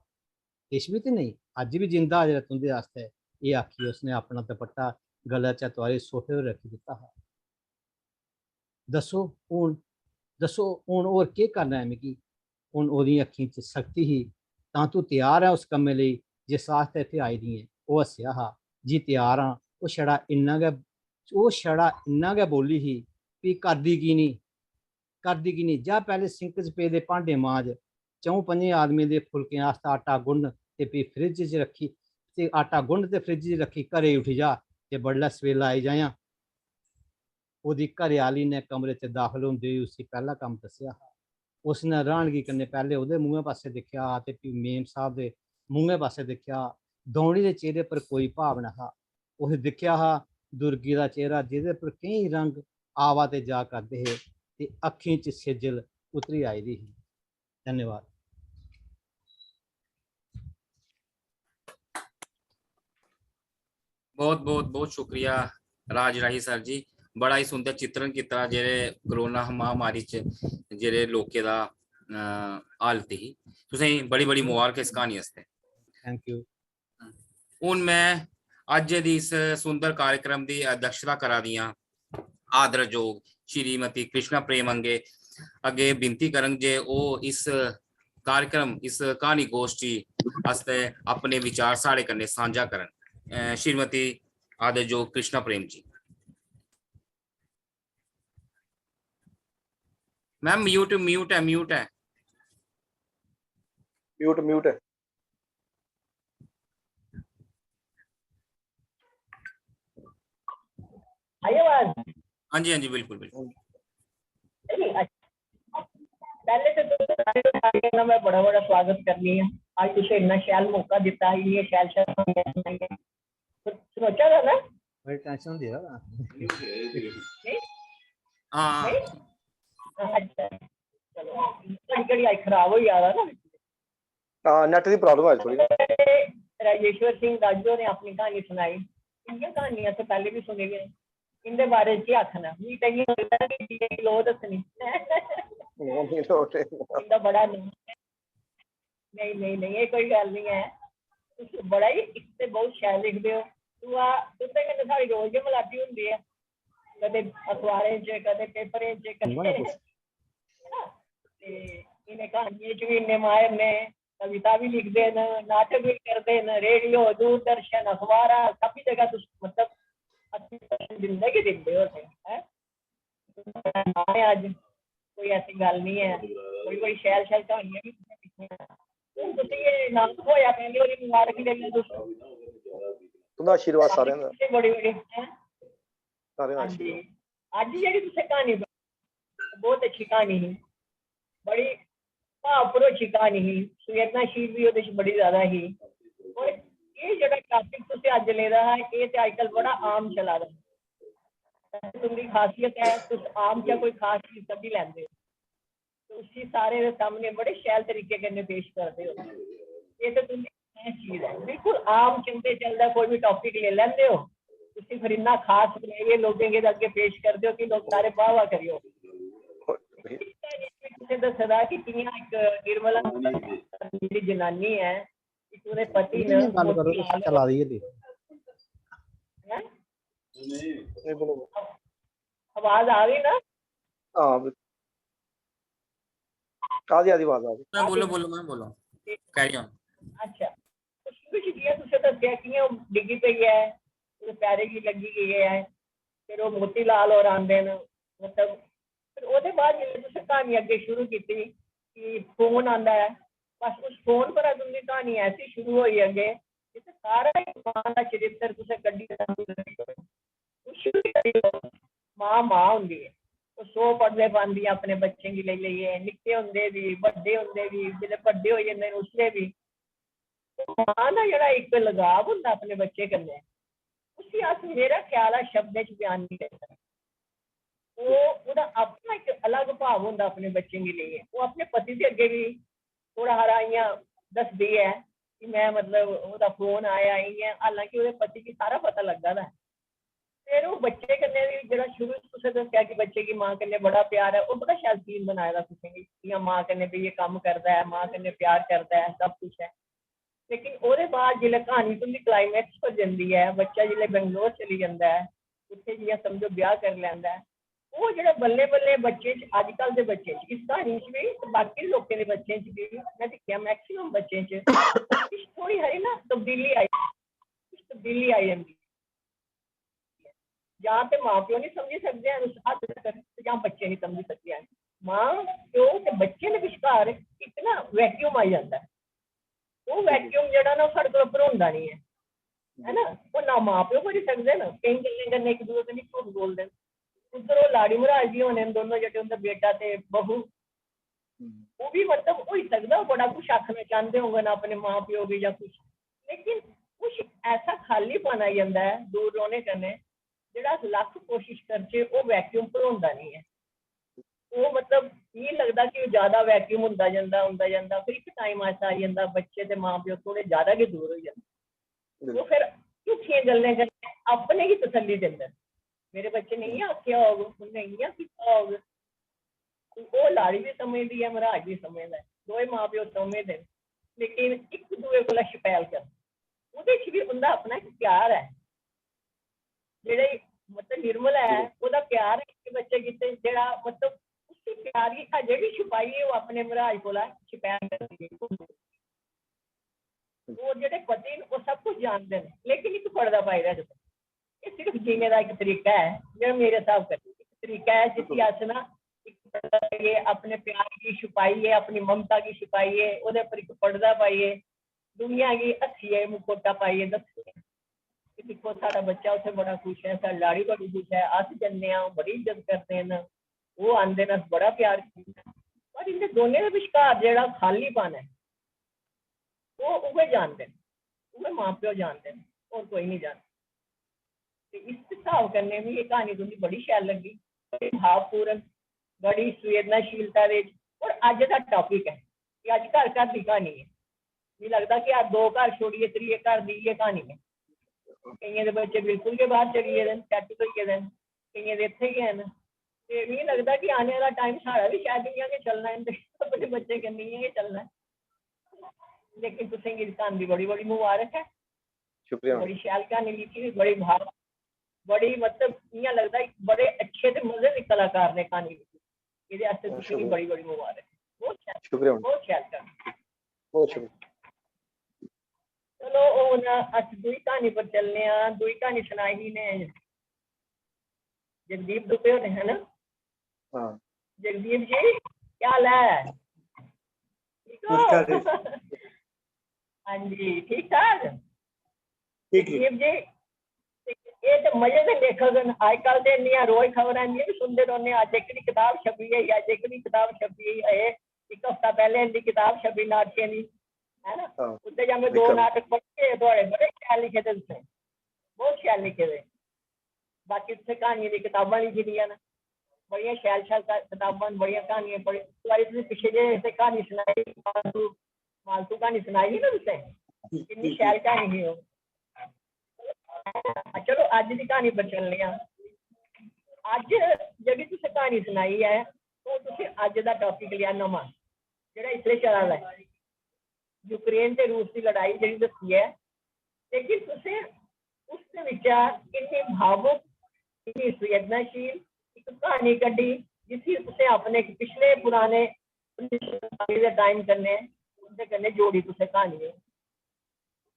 "किश बी ते नेईं, अज्ज बी जिंदा हाजर ऐ तुं'दे आस्तै," एह् आखी उसने अपना दपट्टा गलै चा तुआरी सोफे पर रक्खी दित्ता हा। "दस्सो हून, दस्सो हून होर केह् करना ऐ मिगी?" हून ओह्दी अक्खीं च सख्ती ही। "तां तूं त्यार ऐ उस कम्मै लेई जिस आस्तै इत्थै आई दी ऐं?" ओह् हस्सेआ हा। "जी त्यार आं।" ओह् छड़ा इन्ना गै, ओह् छड़ा इन्ना गै बोल्ली ही। "फ्ही करदी की निं? करदी की निं? जा पैह्लें सिंक च पेदे भांडे मांज, च'ऊं पंजें आदमियें दे फुलकें आस्तै आटा गु'न्न ते फ्ही फ्रिज च रक्खी, ते आटा गु'न्न ते फ्रिज च रक्खी घरै गी उठी जा ते बडलै सवेला आई जायां।" ओह्दी घरै आह्ली ने कमरे च दाखल होंदे होई उसी पैह्ला कम्म दस्सेआ हा। उसने र्हानगी कन्नै पैह्लें ओह्दे मुंहै पासै दिक्खेआ हा ते फ्ही मेम साह्ब दे मुंहै पासै दिक्खेआ। दौनीं दे चेहरे पर कोई भाव नेहा। उस दिक्खेआ हा दुर्गी दा चेहरा, जेह्दे पर केईं रंग आवा ते जा करदे हे ते अक्खीं च सेजल उतरी आई दी ही। धन्यवाद। बहुत बहुत बहुत शुक्रिया राज राही सर जी, बड़ा ही सुंदर चित्रण कीता जेह्ड़े कोरोना महामारी च जेह्ड़े लोकें दा, अ, हालत ही। तुसेंगी बड़ी बड़ी मुबारक इस क्हानी आस्तै। Thank U. हून मैं अज्ज दी इस सुंदर कार्यक्रम दी अध्यक्षता करा दियां आदरजोग श्रीमती कृष्णा प्रेम अंगे अग्गे विनती करंग जे ओह् इस कार्यक्रम, इस क्हानी गोष्ठी आस्तै अपने विचार साढ़े कन्नै सांझा करन। अ, Shrimati आदरजोग Krishna Prem ji. Ma'am, mute, mute है, म्यूट है। म्यूट, म्यूट है। आई आवाज? हाँ जी, हाँ जी, बिल्कुल, बिल्कुल। नहीं, अच्छा। पैह्ले ते तुं'दा सारें दा में बड़ा बड़ा स्वागत करनी आं। अज्ज तुसें इन्ना शैल मौका दित्ता, इन्नियां शैल शैल क्हानियां सनाइयां। सनोचा दा ना? बड़ी टेंशन होंदी है ना। नहीं? हाँ। नहीं? अच्छा। चलो, घड़ी घड़ी अज्ज खराब होई जा दा ना। हां, नेट दी प्रॉब्लम है थोड़ी। राजेश्वर सिंह राजू होरें अपनी क्हानी सनाई। इ'यै क्हानी असें पैह्ले बी सुनी दी। इंदे बारे च केह् आखना? मिगी ते इ'यां लगदा कि जि'यां कि लोक दस्सनी। नेईं, नेईं, लोक नेईं। इंदा बड़ा नेईं। नेईं, नेईं, नेईं, एह् कोई गल्ल निं ऐ। तुस बड़ा ही, इक ते बहुत शैल लिखदे ओ। दूआ, तुं'दे कन्नै साढ़ी रोज गै मलाटी होंदी ऐ, कदें अखबारें च, कदें पेपरें च, कदें, उ'ऐ ना तुस। है ना? ते इ'नें क्हानियें च बी इन्ने माहिर न, कविता बी लिखदे न, नाटक बी करदे न, रेडियो, दूरदर्शन, अखबारां, सब जगह तुस, मतलब, अच्छी दिंदे गै दिंदे ओ असें, हैं? नाम ऐ अज्ज, कोई ऐसी गल्ल निं ऐ। बड़ी, बड़ी शैल, शैल क्हानियां बी तुसें लिखियां। हून तुसें एह् नाम थ्होएआ, पैह्ली बारी मबारख देई लैओ तुस। तुं'दा आशीर्वाद सारें दा। बड़ी, बड़ी, हैं? सारें दा हां जी। आशीर्वाद। अज्ज जेह्ड़ी तुसें क्हानी, बहुत अच्छी क्हानी ही, बड़ी भाव भरोची क्हानी ही, संवेदनाशील बी ओह्दे च बड़ी ज्यादा ही। और एह् जेह्ड़ा टॉपिक तुसें अज्ज लेदा हा, एह् ते अज्जकल बड़ा आम चला दा। तुं'दी खासियत ऐ, तुस आम च कोई खास चीज कड्ढी लैंदे ओ, ते उसी सारें दे सामने बड़े शैल तरीके कन्नै पेश करदे ओ। एह् ते तुं'दी चीज ऐ, बिल्कुल आम चलदे चलदा कोई बी टॉपिक लेई लैंदे ओ, उसी फिर इन्ना खास बनाइयै लोकें दे अग्गें पेश करदे ओ कि लोक सारे वाह वाह करियै। तुसें दस्से दा कि कि'यां इक निर्मला जेह्ड़ी जनानी ऐ, इक ओह्दे पति न, इ'यां गल्ल करो, मोती लाल चला दी ऐ। हैं? नहीं, बोलो, बोलो। आवाज आ रही ना? हाँ, बिल्कुल। आ रही, आ रही आवाज, आ रही। मैं बोलो, बोलो, मैं बोलो। Carry on। अच्छा, तो शुरू च जि'यां तुसें दस्सेआ कि'यां ओह् डिग्गी पेई ऐ, ओह्दे पैरें गी लग्गी गेई ऐ, फिर ओह् मोती लाल होर आंदे न, मतलब, फिर ओह्दे बाद जिसलै तुसें क्हानी अग्गें शुरू कीती कि फोन आंदा ऐ, बस उस फोन पर तुं'दी क्हानी ऐसी शुरू होई अग्गें, जित्थै सारा इन्सान दा चरित्र तुसें कड्ढी दित्ता। कुछ बी करी लैओ, मां मां होंदी ऐ। ओह् सौ पढ़दे पांदी ऐ अपने बच्चें गी लेई लेइयै, निक्के होंदे बी, बड्डे होंदे बी, जिसलै बड्डे होई जंदे न उसलै बी। ओह् मां दा जेह्ड़ा इक लगाव होंदा अपने बच्चे कन्नै, उसी अस, मेरा ख्याल ऐ, शब्दें च बयान निं करी सकदे। ओह्, ओह्दा अपना इक अलग भाव होंदा अपने बच्चें गी लेइयै। ओह् अपने पति दे अग्गें बी थोह्ड़ा हारा इ'यां दसदी ऐ कि में, मतलब, ओह्दा फोन आया, इ'यां, हालांकि ओह्दे पति गी सारा पता लग्गा दा ऐ। फिर ओह् बच्चे कन्नै बी, जेह्ड़ा शुरू च तुसें दस्सेआ कि बच्चे गी मां कन्नै बड़ा प्यार ऐ, ओह् बड़ा शैल scene बनाए दा तुसें गी, कि'यां मां कन्नै बेहियै कम्म करदा ऐ, मां कन्नै प्यार करदा ऐ, सब कुछ ऐ। लेकिन ओह्दे बाद जिसलै क्हानी तुं'दी climax पर जंदी ऐ, बच्चा जिसलै बैंगलोर चली जंदा ऐ, उत्थै जि'यां समझो ब्याह करी लैंदा ऐ, ओह् जेह्ड़ा बल्लें बल्लें बच्चे च, अजकल दे बच्चे च, इस क्हानी च बी ते बाकी लोकें दे बच्चें च बी, में दिक्खेआ maximum बच्चें च किश थोह्ड़ी हारी ना तब्दीली आई, किश तब्दीली आई जंदी ऐ। जां ते मां प्यो निं समझी सकदे हैन उस हद तक, ते जां बच्चे निं समझी सकदे हैन। मां प्यो ते बच्चे दे विश्कार इक ना vacuum आई जंदा ऐ। ओह् vacuum जेह्ड़ा ना, ओह् साढ़े कोला भरोंदा निं ऐ, है ना? ओह् ना मां प्यो भरी सकदे न, केईं गल्लें कन्नै इक दूए कन्नै झूठ बोलदे न। उद्धर ओह् लाड़ी मराज जी होने न, दोनों जेह्ड़े, उं'दा बेटा ते बहू, ओह् बी, मतलब, होई सकदा ओह् बड़ा कुछ आखना चांह्दे होङन अपने मां प्यो गी जां कुछ, लेकिन कुछ ऐसा खाल्लीपन आई जंदा ऐ दूर रौह्ने कन्नै, जेह्ड़ा अस लक्ख कोशिश करचै, ओह् vacuum भरोंदा निं ऐ। ओह्, मतलब, मिगी लगदा कि ओह् ज्यादा vacuum होंदा जंदा, होंदा जंदा, फिर इक time ऐसा आई जंदा, बच्चे ते मां प्यो थोह्ड़े ज्यादा गै दूर होई जंदे। ओह् फिर झूठियें गल्लें कन्नै अपने गी तसल्ली दिंदे न, "मेरे बच्चे ने इ'यां आखेआ होग, उ'न्नै इ'यां कीता होग।" ओह् लाड़ी बी समझदी ऐ, मराज बी समझदा ऐ, दोए मां प्यो समझदे न, लेकिन इक दूए कोला छपैल करदे। ओह्दे च बी उं'दा अपना इक प्यार ऐ, जेह्ड़े, मतलब, निर्मल ऐ, ओह्दा प्यार ऐ इक बच्चे गित्तै, जेह्ड़ा, मतलब, उसी प्यार गी अजें बी छुपाइयै ओह् अपने मराज कोला छपैल करदी ऐ। ओह् जेह्ड़े पति न, ओह् सब कुछ जानदे न, लेकिन इक पर्दा पाई रखदे। एह् सिर्फ जीने दा इक तरीका ऐ, जेह्ड़ा मेरे स्हाब कन्नै इक तरीका ऐ, जिसी अस ना इक पर्दा पाइयै अपने प्यार गी छुपाइयै, अपनी ममता गी छुपाइयै, ओह्दे उप्पर इक पर्दा पाइयै, दुनिया गी हस्सियै मुखौटा पाइयै दस्सदे न कि दिक्खो, साढ़ा बच्चा उत्थै बड़ा खुश ऐ, साढ़ी लाड़ी बड़ी खुश ऐ, अस जन्ने आं, ओह् बड़ी इज्जत करदे न, ओह् आंदे न, अस बड़ा प्यार करने आं। पर इं'दे दोनें दे बश्कार जेह्ड़ा खाल्लीपन ऐ, ओह् उ'ऐ जानदे न, उ'ऐ मां प्यो जानदे न, होर कोई निं जानदा। ते इस स्हाब कन्नै मिगी एह् क्हानी तुं'दी बड़ी शैल लग्गी, बड़ी भावपूर्ण, बड़ी संवेदनाशीलता दे, और अज्ज दा टॉपिक ऐ कि अज्ज घर घर दी क्हानी ऐ। मिगी लगदा कि अज्ज दो घर छोड़ियै त्रिये घर दी इ'यै क्हानी ऐ। केइयें दे बच्चे बिल्कुल गै बाहर चली गेदे न, settle होई गेदे न, केइयें दे इत्थै गै न। ते मिगी लगदा कि आने आह्ला टाइम साढ़ा बी शायद इ'यां गै चलना ऐ, ते अपने बच्चें कन्नै इ'यां गै चलना ऐ। लेकिन तुसें गी इस कम्म दी बड़ी बड़ी मुबारक ऐ। शुक्रिया। बड़ी शैल क्हानी लिखी दी, बड़ी भाव, बड़ी, मतलब, इ'यां लगदा कि बड़े अच्छे ते मजे दे कलाकार ने क्हानी लिखी। एह्दे आस्तै तुसें गी बड़ी बड़ी मुबारक। बहुत शैल, शुक्रिया। बहुत शैल क्हानी। बहुत शुक्रिया। चलो, हून अस दूई क्हानी पर चलने आं। दूई क्हानी सनाई ही ने जगदीप दुबे होरें, है ना? हाँ। जगदीप जी, क्या हाल है? ठीक हो? ठीक ठाक जी। हाँ जी, ठीक ठाक। ठीक, ठीक। जगदीप जी, एह् ते मजे दे लेखक न। अजकल ते इन्नियां रोज खबरां इन्नियां बी सुनदे रौह्ने आं, अज्ज एह्कड़ी कताब छपी गेई, अज्ज एह्कड़ी कताब छपी गेई, एह् इक हफ्ता पैह्ले इंदी कताब छपी नाटकें दी, है ना? हाँ, उसदे जां में दो बिल्कुल। नाटक पढ़े, थुआढ़े बड़े शैल लिखे दे तुसें, बहुत शैल लिखे दे। बाकी तुसें क्हानियें दी कताबां लिखी दियां न, बड़ियां शैल शैल क-, कताबां न, बड़ियां क्हानियां पढ़ी। इक बारी तुसें पिच्छे जेह् इत्थै क्हानी सनाई, मालतू, मालतू क्हानी सनाई ही ना तुसें, किन्नी शैल क्हानी ही ओह्। चलो, अज्ज दी क्हानी पर चलने आं। अज्ज जेह्ड़ी तुसें क्हानी सनाई ऐ, ओह् तुसें अज्ज दा टॉपिक लेआ नमां, जेह्ड़ा इसलै चला दा ऐ, यूक्रेन ते रूस दी लड़ाई जेह्ड़ी दस्सी ऐ। लेकिन तुसें उस दे बिच्चा इन्नी भावुक, इन्नी संवेदनाशील इक क्हानी कड्ढी, जिसी तुसें अपने इक पिछले पुराने उन्नी सौ संताली दे टाइम कन्नै, उं'दे कन्नै जोड़ी तुसें क्हानी।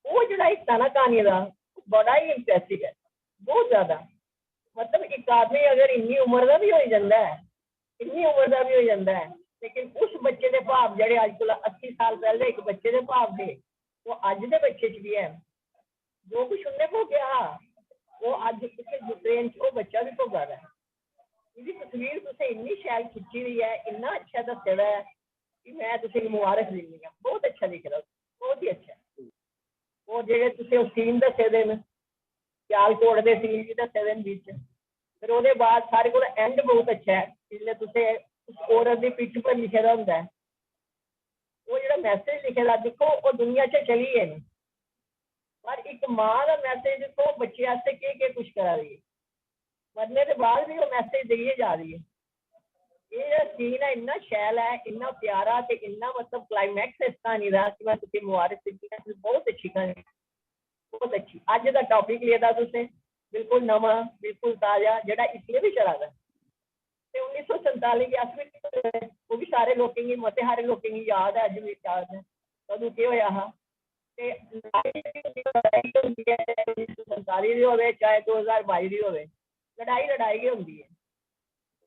ओह् जेह्ड़ा हिस्सा ना क्हानी दा, बड़ा ही इम्प्रेसिव ऐ, बहुत ज्यादा। मतलब, इक आदमी अगर इन्नी उम्र दा बी होई जंदा ऐ, इन्नी उम्र दा बी होई जंदा ऐ, लेकिन उस बच्चे दे भाव जेह्ड़े अज्ज कोला अस्सी साल पैह्ले इक बच्चे दे भाव हे, ओह् अज्ज दे बच्चे च बी हैन। जो कुछ उन्ने भोगेआ हा, ओह् अज्ज इत्थै यूक्रेन च ओह् बच्चा बी भोगा दा ऐ। एह्दी तस्वीर तुसें इन्नी शैल खिच्ची दी ऐ, इन्ना अच्छा दस्से दा ऐ कि में तुसेंगी मुबारक दिन्नी आं। बहुत अच्छा लिखे दा, बहुत ही अच्छा। और जेह्ड़े तुसें ओह् सीन दस्से दे न, सियालकोट दे सीन बी दस्से दे न बिच। फिर ओह्दे बाद सारे कोला एंड बहुत अच्छा ऐ, जिसलै तुसें उस औरत दी पिट्ठ पर लिखे दा होंदा ऐ, ओह् जेह्ड़ा मैसेज लिखे दा, दिक्खो, ओह् दुनिया च चली गे न, पर इक मां दा मैसेज दिक्खो, बच्चे आस्तै केह् केह् कुछ करा दी ऐ, मरने दे बाद बी ओह् मैसेज देइयै जा दी ऐ। एह् जेह्ड़ा सीन ऐ, इन्ना शैल ऐ, इन्ना प्यारा ते इन्ना, मतलब, क्लाइमैक्स ऐ इस क्हानी दा कि में तुसेंगी मुबारक दिंदी आं। बहुत अच्छी क्हानी, बहुत अच्छी। अज्ज दा टॉपिक लेदा तुसें, बिल्कुल नमां, बिल्कुल ताजा, जेह्ड़ा इसलै बी चला दा। ते उन्नी सौ संताली गी अस बी, ओह् बी सारे लोकें गी, मते हारे लोकें गी याद ऐ, अज्ज बी याद ऐ। तदूं केह् होआ हा? ते लड़ाई जेह्ड़ी होंदी ऐ, उन्नी सौ संताली दी होवे, चाहे दो ज्हार बाई दी होवे, लड़ाई लड़ाई गै होंदी ऐ।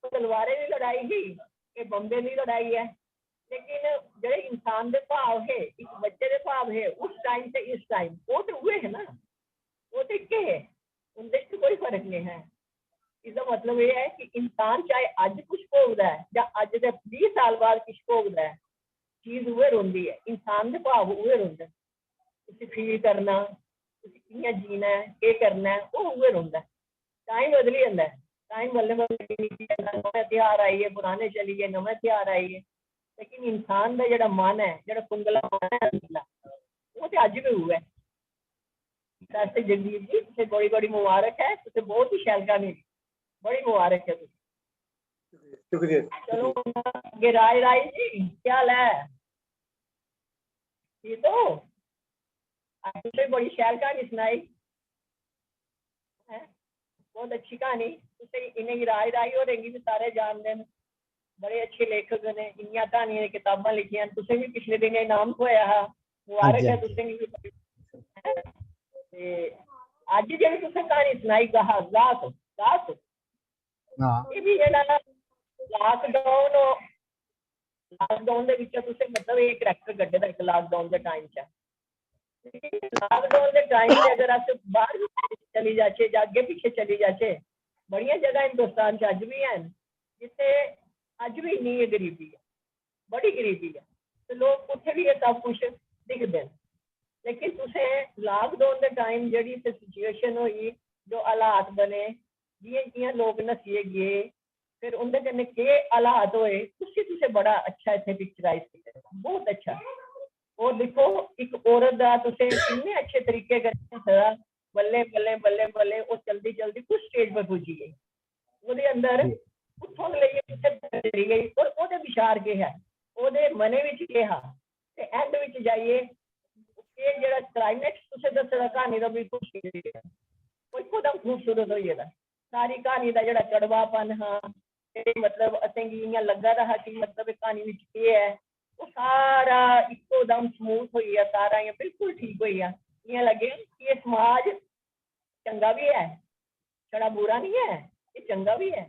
ओह् तलवारें दी लड़ाई ही, एह् बम्बें दी लड़ाई ऐ। लेकिन जेह्ड़े इंसान दे भाव हे, इक बच्चे दे भाव हे उस टाइम ते इस टाइम, ओह् ते उ'ऐ हे ना, ओह् ते इक्के हे, उं'दे च कोई फर्क नेईं है। इसदा मतलब एह् ऐ कि इंसान चाहे अज्ज कुछ भोगदा ऐ जां अज्ज दे बीह् साल बाद कुछ भोगदा ऐ, चीज उ'ऐ रौंह्दी ऐ, इंसान दे भाव उ'ऐ रौंह्दे न। उसी फील करना, उसी कि'यां जीना ऐ, केह् करना ऐ, ओह् उ'ऐ रौंह्दा ऐ। टाइम बदली जंदा ऐ, टाइम बल्लें बल्लें निकली जंदा, नमें ध्यार आई गे, पुराने चली गे, नमें ध्यार आई गे, लेकिन इंसान दा जेह्ड़ा मन ऐ, जेह्ड़ा कुंदला मन ऐ अंदरला, ओह् ते अज्ज बी उ'ऐ ऐ। वैसे जगदीप जी, तुसें बड़ी बड़ी मुबारक ऐ, तुसें बहुत ही शैल क्हानी लिखी, बड़ी मुबारक ऐ तुसें। शुक्रिया। चलो, अग्गें राज राय जी, केह् हाल ऐ? ठीक हो? अज्ज तुसें बड़ी शैल क्हानी सनाई, हैं? बहुत अच्छी क्हानी। तुसें, इ'नेंगी, राज राय होरें गी बी सारे जानदे न, बड़े अच्छे लेखक न, इन्नियां क्हानियां दी कताबां लिखियां न। तुसें बी पिछले दिनें इनाम थ्होया हा, मुबारक हां जी, ऐ हां जी। तुसें गी। ते अज्ज जेह्ड़ी तुसें क्हानी सनाई, गाह, गास, गास, हां। एह् बी जेह्ड़ा लाकडाउन, लाकडाउन दे बिच्चा तुसें, मतलब, एह् करैक्टर कड्ढे दा इक लाकडाउन दे टाइम च। लाकडाउन दे टाइम च अगर अस बाहर बी चली जाचै जां अग्गें पिच्छें चली जाचै, बड़ियां जगह हिंदुस्तान च अज्ज बी हैन जित्थै अज्ज बी इन्नी गै गरीबी ऐ, बड़ी गरीबी ऐ, ते लोक उत्थै बी एह् सब कुछ दिखदे न। लेकिन तुसें लाकडाउन दे टाइम जेह्ड़ी इत्थै सिचुएशन होई, जो हालात बने, जि'यां जि'यां लोक नस्सियै गे, फिर उं'दे कन्नै केह् हालात होए, उसी तुसें बड़ा अच्छा इत्थै पिक्चराइज कीते दा, बहुत अच्छा। और दिक्खो, इक औरत दा तुसें किन्ने अच्छे तरीके कन्नै दस्से दा, बल्लें बल्लें बल्लें बल्लें ओह् चलदी चलदी कुस स्टेज पर पुज्जी गेई। अंदर, उत्थों लेइयै उत्थै चली गई। और ओह्दे विचार केह् है, ओह्दे मनै बिच केह् हा, ते एंड बिच जाइयै एह् जेह्ड़ा क्लाइमैक्स तुसें दस्से दा क्हानी दा, बिल्कुल ठीक ऐ। ओह् इक्को दम खूबसूरत होई गेदा। सारी क्हानी दा जेह्ड़ा कड़वापन हा, ते मतलब असेंगी इ'यां लग्गा दा हा कि मतलब एह् क्हानी बिच केह् ऐ, ओह् सारा इक्को दम स्मूथ होई गेआ, सारा इ'यां बिल्कुल ठीक होई गेआ। इ'यां लग्गेआ कि एह् समाज चंगा बी ऐ, छड़ा बुरा निं ऐ, एह् चंगा बी ऐ।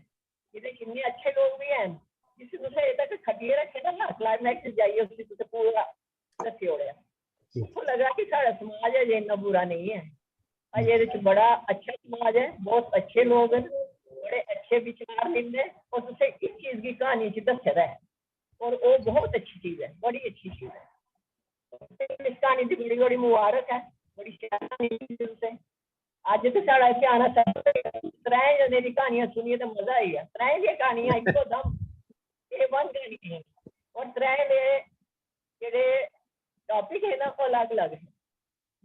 एह्दे च इन्ने अच्छे लोक बी हैन, जिसी तुसें अजें तक खट्टियै रक्खे दा ना, क्लाइमैक्स च जाइयै उसी तुसें पूरा दस्सी ओड़ेआ। उत्थों लगा कि साढ़ा समाज अजें इन्ना बुरा नेईं ऐ, अजें एह्दे च बड़ा अच्छा समाज ऐ, बहुत अच्छे लोक न, बड़े अच्छे विचार मिलदे, और तुसें इस चीज गी क्हानी च दस्से दा ऐ, और ओह् बहुत अच्छी चीज ऐ, बड़ी अच्छी चीज ऐ। इस क्हानी दी बड़ी बड़ी मुबारक ऐ, बड़ी शैल क्हानी लिखी तुसें। अज्ज ते साढ़ा इत्थै आना सब, त्रै जने दी क्हानियां सुनियै ते मजा आई गेआ। त्रै दियां क्हानियां इक्को दम ए वन क्हानियां हियां, और त्रै दे जेह्ड़े टॉपिक हे ना, ओह् अलग-अलग हे।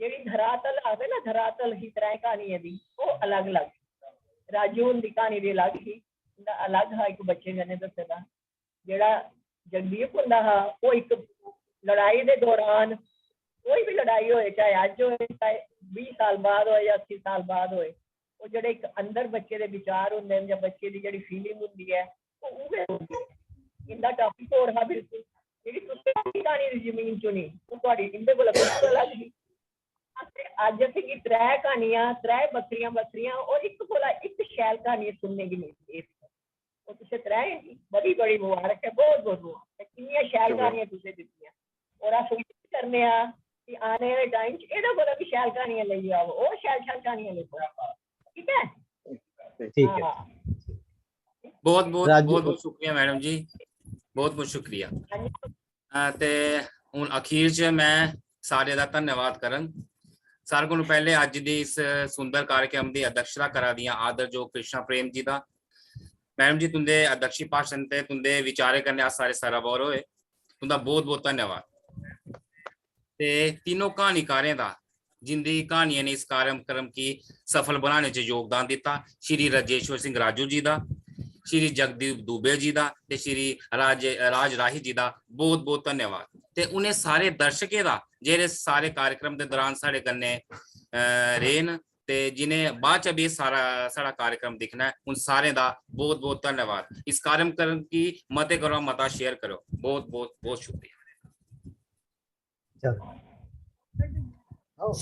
जेह्ड़ी धरातल आखदे ना, धरातल ही त्रै क्हानियें दी, ओह् अलग-अलग। राजू हुंदी क्हानी दी अलग ही, उं'दा अलग हा, इक बच्चे कन्नै दस्से दा। जेह्ड़ा जगदीप हुंदा हा, ओह् इक लड़ाई दे दौरान, कोई बी लड़ाई होए, चाहे अज्ज होए, चाहे बीह् साल बाद होए जां अस्सी साल बाद होए, ओह् जेह्ड़े इक अंदर बच्चे दे विचार होंदे न जां बच्चे दी जेह्ड़ी फीलिंग होंदी ऐ, ओह् उ'ऐ होंदी ऐ। इं'दा टॉपिक होर हा बिल्कुल। जेह्ड़ी तुसें अपनी क्हानी दी जमीन चुनी, ओह् थुआढ़ी इं'दे कोला बिल्कुल अलग ही। ते अज्ज असेंगी त्रै क्हानियां, त्रै बक्खरियां बक्खरियां और इक कोला इक शैल क्हानियां सुनने गी मिलदी ऐ। और तुसें त्रै गी बड़ी बड़ी मुबारक ऐ, बहुत बहुत मुबारक ऐ। किन्नियां शैल क्हानियां तुसें दित्तियां, और अस उम्मीद करने आं कि आने आह्ले टाइम च एह्दे कोला बी शैल क्हानियां लेइयै आओ, और शैल शैल क्हानियां लेइयै आओ। ठीक ऐ? ठीक ऐ। हां। बहुत बहुत, राजू बहुत बहुत शुक्रिया मैडम जी, बहुत बहुत शुक्रिया। हां जी। अ, ते हून अखीर च मैं सारे दा धन्यवाद करङ। सारे कोला पैह्ले अज्ज दी इस सुंदर कार्यक्रम दी अध्यक्षता करा दियां आदरजोग कृष्णा प्रेम जी दा। मैडम जी, तुंदे अध्यक्षी भाषण ते तुंदे विचारें कन्नै अस सारे सराबोर होए। तुंदा बहुत बहुत धन्यवाद। ते तीनों क्हानीकारें दा, जिंदी क्हानियें ने इस कार्यक्रम गी सफल बनाने च योगदान दित्ता, श्री राजेश्वर सिंह राजू जी दा, श्री जगदीप दुबे जी दा ते श्री राज, राज राही जी दा बहुत बहुत धन्यवाद। ते उ'नें सारे दर्शकें दा, जेह्ड़े सारे कार्यक्रम दे दौरान साढ़े कन्नै, अ, रेह् न ते जि'नें बाद च बी सारा साढ़ा कार्यक्रम दिक्खना ऐ, उन सारें दा बहुत बहुत धन्यवाद। इस कार्यक्रम गी मते कोला मता शेयर करो। बहुत बहुत बहुत शुक्रिया। चलो। आओ।